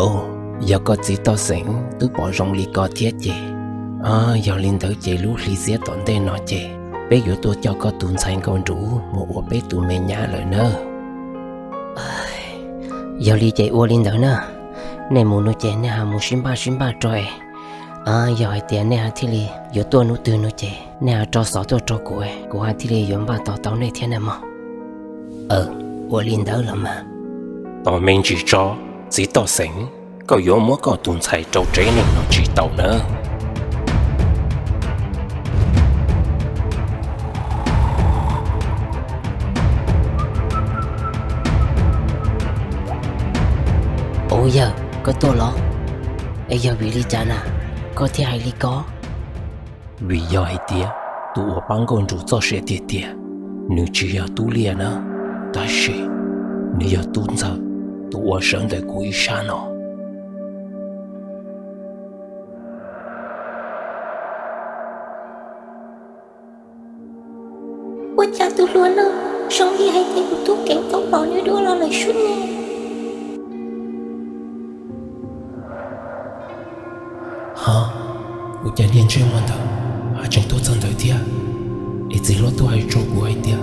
Au, yog koj txiv toj xeem twb pom zoo li ko thiab ces, yog li ntawd ces lub hli xiab tom ntej no ces peb yuav tuaj coj koj tus ntxhais nkauj nruj mus ua peb tus me nyab lawm nawb. Yog li ces ua li ntawd na, nej mus no ces nej ho mus sib npaj sib npaj rau es, yog hais tias nej ho thiaj li yuav tuaj hnub twg no ces nej ho rov xov tuaj rau kuv, kuv ho thiaj li yuav npaj tos tau nej thiab na mog. Ua li ntawd los mas. Tos me ntsis tso, txiv toj xeem, koj yuav muab koj tus ntxhais rau tsev neeg no tsis tau nawb. Ua yawg, koj tuaj los? Es yog vim li cas na koj thiaj hais li ko? Vim yog hais tias tus uas pab nkauj nruj txoj sia tiag tiag, nws tsis yog tub liaj na, tab sis nws yog tub ntxawg, tus uas sawv ntawm kuv ib sab no. Ua cas tus hluas no zoo li hais tias kuv tub Keev tau pom nws dua los lawm sub ne? Ho, ua cas niag ntsej muag ntawd ho tseem tuaj txog ntawd thiab? Es txiv hlob twb hais rau kuv hais tias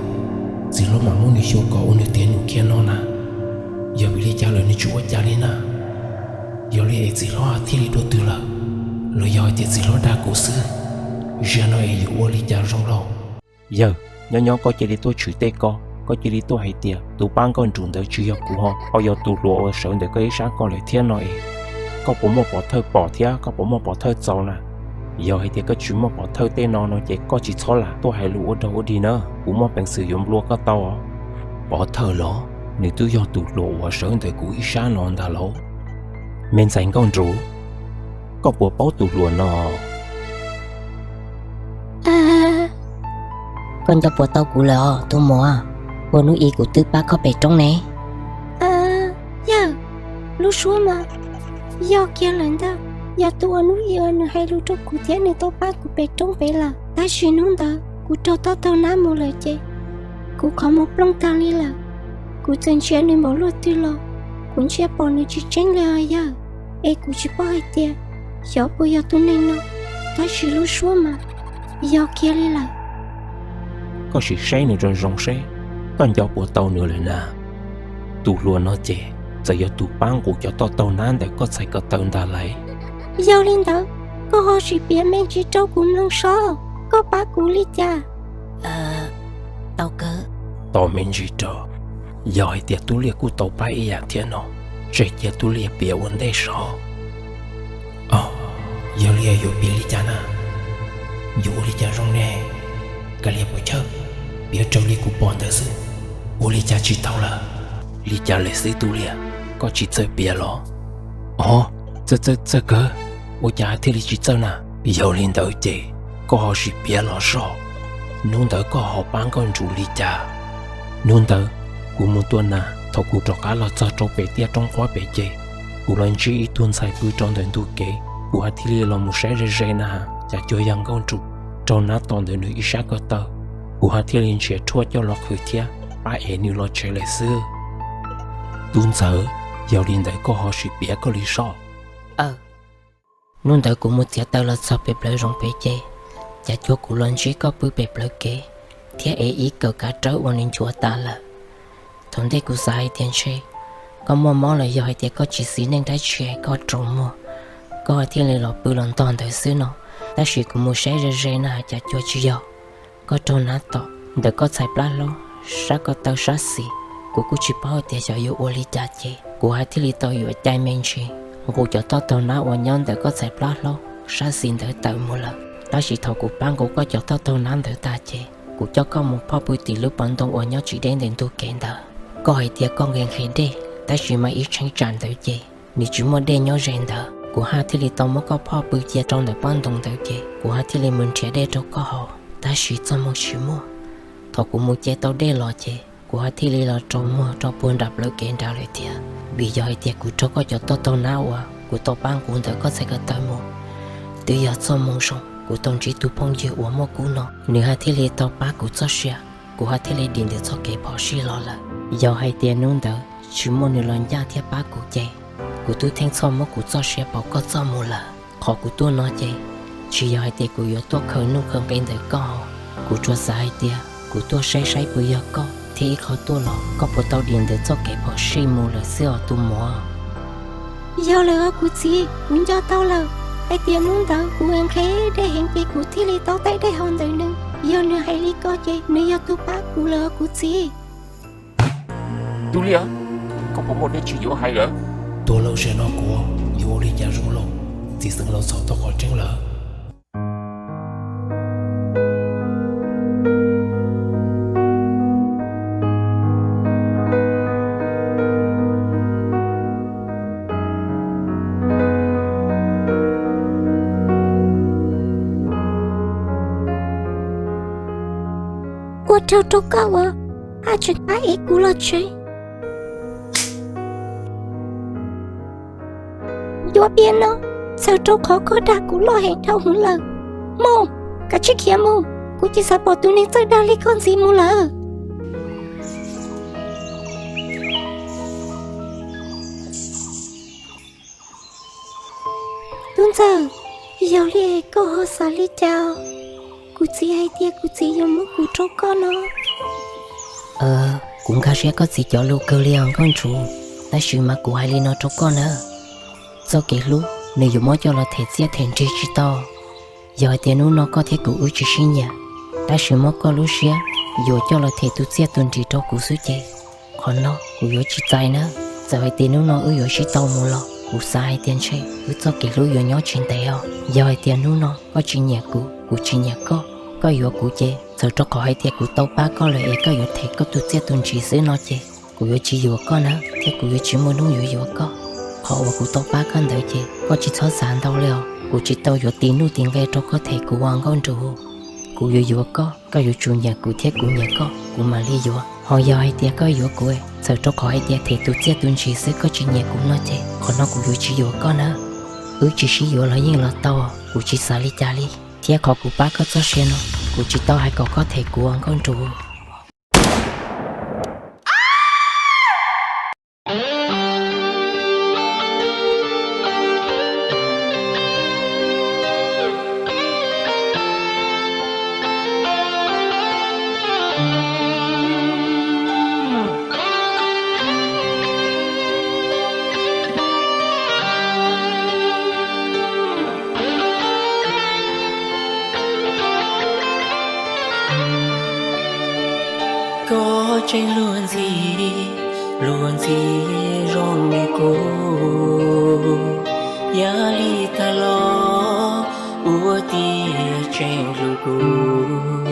txiv hlob mam muab nws xyuas kom ua nws tiav num kiag no na. Yog vim li cas lawm nws tsis ua cas li na? Yog li es txiv hlob thiaj li dua twg lawm? Los yog hais tias txiv hlob dag kuv xwb? Ziag no es yuav ua li cas zoo lauj? Yawg, nyob nyob koj cia li tuaj tshwm tej ko, koj cia li tuaj hais tias tus pab nkauj nruj ntawd tsis yog kuv ho, ho yog tus hluas uas sawv ntawm koj ib sab ko lawm thiab no es, koj puas muaj pov thawj pom thiab koj puas muaj pov thawj txaus na? Yog hais tias koj tsis muaj pov thawj tej no no ces koj tsis txhob lam tuaj hais lus ua dog ua dig na, kuv muaj peev xwm yuav nplua koj tau os. Pov thawj los? Nws twb yog tus hluas uas sawv ntawm kuv ib sab no ntag lauj. Me ntxhais nkauj nruj, koj puas paub tus hluas no? Koj nco puas tau kuv lawm os tus muam? Ua hnub i kuv twb pab koj pem roob ne. Yawg, lub suab mas yog kiag lawm ntag. Yog tus uas hnub i uas nws hais lus rau kuv thiab nws tau pab kuv pem roob pem lawm, tab sis hnub ntawd kuv raug toj taug nab mus lawm ces kuv qhov muag plooj tag li lawm. Kuv txawm ntsia nws npaum luaj twg los kuv ntsia pom nws tsis tseeb li os yawg. Es kuv tsis paub hais tias xyov puas yog tus neeg no, tab sis lub suab mas yog kiag li lawm. Koj sim saib nws zoo zoo seb koj nco puas tau nws lawm na. Tus hluas no ces txawm yog tus pab nqus cov toj taug nab ntawm koj txhais ko taw ntag lauj. Yog li ntawd, koj ho sim piav me ntsis rau kuv mloog saib, koj pab kuv li cas? Tau kawg. Tos me ntsis rau, yog hais tias tub liaj kuj tau pab ib yam thiab no, tseg cia tub liaj piav ua ntej saib. Au, yog li yuav piav li cas na? Yuav ua li cas zoo ne? Kav liam puas chawj, piav raws li kuv pom ntawd xwb, ua li cas tsis tau lawm? Li cas lawm xwb tub liaj, koj tsis txawj piav los? Au, txawj txawj txawj kawg, ua cas thiaj li tsis txawj na? Yog li ntawd ces koj ho sim piav los saib, hnub ntawd koj ho pab nkauj nruj li cas? Hnub ntawd kuv mus tua nas, thaum kuv rov qab los txog rau pem tiaj roob qhuab pem ces kuv los ntsib ib tug ntxhais pw rau ntawm ntug kev, Kuv haj thiaj li los mus saib ze ze na has, cas cuag yog Nkauj Ntsum raug nab tom ntawm nws ib sab ko taw. Kuv haj thiaj li nrhiav rhuaj coj los qhwv thiab pab ev nws los tsev lawm xwb. Tub Ntxawm, yog li ntawd koj ho sim piav koj li soj. Hnub ntawd kuv mus txiav taws los txog pem plawv zoov pem ces, cas cuag kuv los ntsib koj pw pem plawv kev thiab ev ib kawm kav rawb uas nws nchuav tas lawm. Thaum ntej kuv xav hais tias ntshe koj muaj mob los yog hais tias koj tsis xis neej dab tsi es koj raug muag, koj thiaj li los pw los ntog ntawd xwb no. Tab sis kuv mus saib ze ze na cas cuag tsis yog, koj raug nab tom ntawm koj txhais plab hlob sab ko taw sab xis. Kuv kuj tsis paub hais tias xyov yuav ua li cas ces kuv haj thiaj li tau yuav cai me ntsis nqus cov toj taug nab uas nyob ntawm koj txhais plab hlob sab xis ntawd tawm mus lawm. Tab sis thaum kuv pab nqus koj cov toj taug nab ntawd tag ces kuv coj koj mus phoj pw tim lub pas ntoo uas nyob tsis deb ntawm ntug kev ntawd. Koj hais tias koj nqhis nqhis dej, tab sis mas ib tsheej tsam ntawd ces nws tsis muaj dej nyob ze ntawd. Kuv haj thiaj li tau muab koj phoj pw cia rau ntawm pob ntoo ntawd ces kuv haj thiaj li mus nrhiav dej rau koj haus, tab sis txoj hmoo tsis muaj. Thaum kuv mus ce tau dej los ces kuv haj thiaj li los raug muag rau puag nram plawv kev nrad lawm thiab. Vim yog hais tias kuv raug koj cov toj taug nab uas kuv tau pab nqus ntawm koj txhais ko taw mus, twb yog txoj hmoo zoo kuv tau ntsib tus phooj ywg uas muaj kub no, nws haj thiaj li tau pab kuv txoj sia, kuv haj thiaj li dim ntawm txoj kev phom sij los lawm. Yog hais tias hnub ntawd tsis muaj nws los ncaj thiab pab kuv ces kuv twb theej txhoj muab kuv txoj sia pauv koj txoj mus lawm. Qhov kuv tuaj no ces tsis yog hais tias kuv yuav tuaj khaws nuj khaws nqi ntawm koj, kuv tsuas xav hais tias kuv tuaj saib saib puas yog koj thiab ib qho tuaj los koj puas tau dim ntawm txoj kev phom sij mus lawm xwb os tus muam. Yog lawm os kuv txiv, kuv nco tau lawm. Hais tias hnub ntawd kuv nqhis dej heev ces kuv thiaj li tau taij dej haus ntawm nws. Yog nws hais li ko ces nws yog tus pab kuv lawm os kuv txiv. Tub Liaj, koj puas muaj dab tsi yuav hais lawm? Tuag lawm, zaum no kuv yuav ua li cas zoo lauj? Txiv xeev laus txhaum tau qhov tseeb lawm. Ua rau rau koj uas haj tseem pab ev kuv los tsev. Yuav piav no, txhawm rau qhov koj dag kuv loj heev dhau hwv lawm. Mus, kav tsij khiav mus, kuv tsis xav pom tus neeg txawj dag li koj ntxiv mus lawm. Tub Ntxawm, yog li koj ho xav li cas? Kuv txiv hais tias kuv txiv yuav muab kuv rau koj no. Kuv nkag siab koj txiv cov lus kawg li os Nkauj Ntsum, tab sis mas kuv hais li no rau koj na, txoj kev hlub nws yuav muab coj los them txiaj them nrig tsis tau. Yog hais tias hnub no koj thiab kuv wb tsis sib nyiam, tab sis muab koj lub siab yuav coj los them tus txiaj tus nrig rau kuv xwb ces qhov no kuv yuav tsis txais na. Txawm hais tias hnub no wb yuav sib tau mus los kuv xav hais tias ntshe wb txoj kev hlub yuav nyob tsis ntev os. Yog hais tias hnub no koj tsis nyiam kuv, kuv tsis nyiam koj, koj yuav kuv ces txawm rau qhov hais tias kuv tau pab koj lawm es koj yuav them koj tus txiaj tus nrig xwb no ces kuv yuav tsis yuav koj na, thiab kuv yuav tsis muaj hnub yuav yuav koj. Qhov uas kuv tau pab koj ntawd ces koj tsis txhob xav ntau li os. Kuv tsis tau yuav tis nuj tis nqe rau koj them kuv os Nkauj Ntsum. Kuv yuav yuav koj, koj yuav tsum nyiam kuv thiab kuv nyiam koj kuv mam li yuav. Ho yog hais tias koj yuav kuv txawm rau qhov hais tias them tus txiaj tus nrig xwb koj tsis nyiam kuv no ces qhov no kuv yuav tsis yuav koj na. Wb tsis sib yuav los yeej los tau, kuv tsis xav li cas li. Thiab qhov kuv pab koj txoj sia no, kuv tsis tau hais kom koj them kuv os Nkauj Ntsum. Koj tseem luag ntxhi, luag ntxhi zoo li kuv, yam li tag los ua tiag tseem hlub kuv.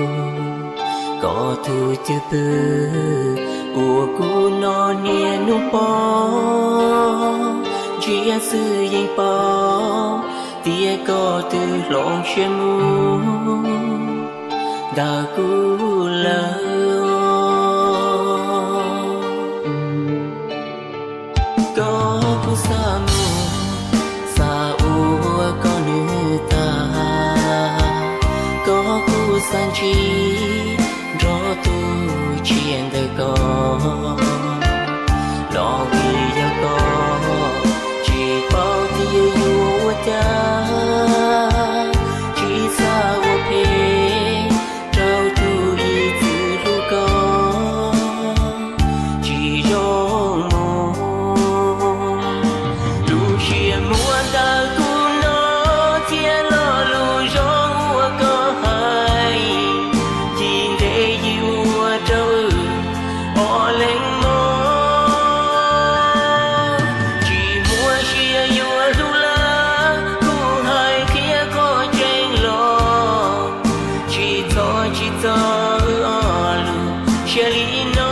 Koj tus cwj pwm uas kuv noj niaj hnub pom, ntsia xwb yeej paub tias koj twb hloov siab mus ntawm kuv lawm. Koj kuj xav mus, xav ua koj Txaj ntsig nrog tus tsiaj ntawm ko, los vim yog koj tsis paub tias yuav ua cas, tsis xav ua phem rau tus ib txwm hlub koj tsis zoo mus. Lub siab muab ntawm kuv no thiab lo lus zoo uas koj hais, ci ntej yim ua rau wb ob leeg mob. Tsis muaj sia yuav hlub lawm, kuv hais qhia koj tseeb los, tsis txhob tsis txhob wb ob lus siab li no.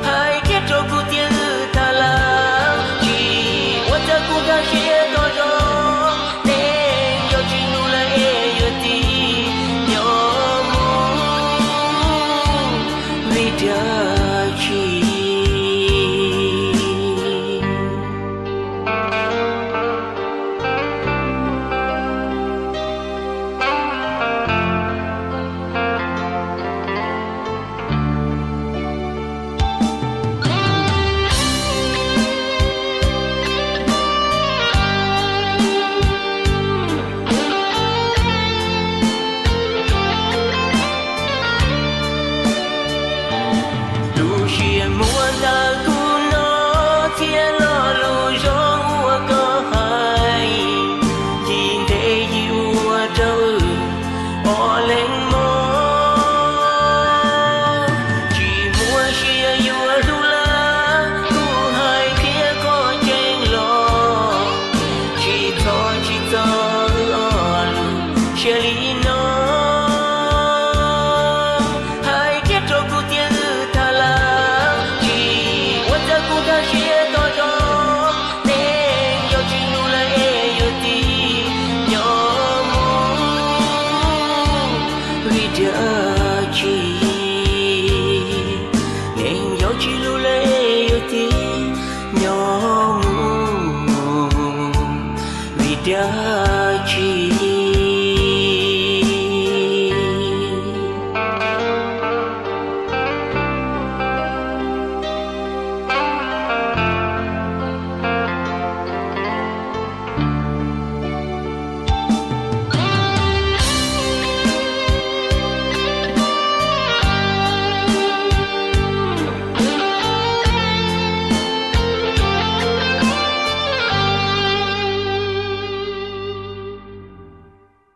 Hais kiag rau kuv tias wb tag lawm, tsis ua cas kuv nkag siab koj zoo, tej zaum tsis hlub lawm es yuav txij nyob mus vim dab tsi. Lub siab muab ntawm kuv no thiab lo lus zoo uas koj hais, ci ntej yim ua rau wb ob leeg mob. Tsis muaj sia yuav hlub lawm, kuv hais qhia koj tseeb los, tsis txhob tsis txhob wb ob lus siab li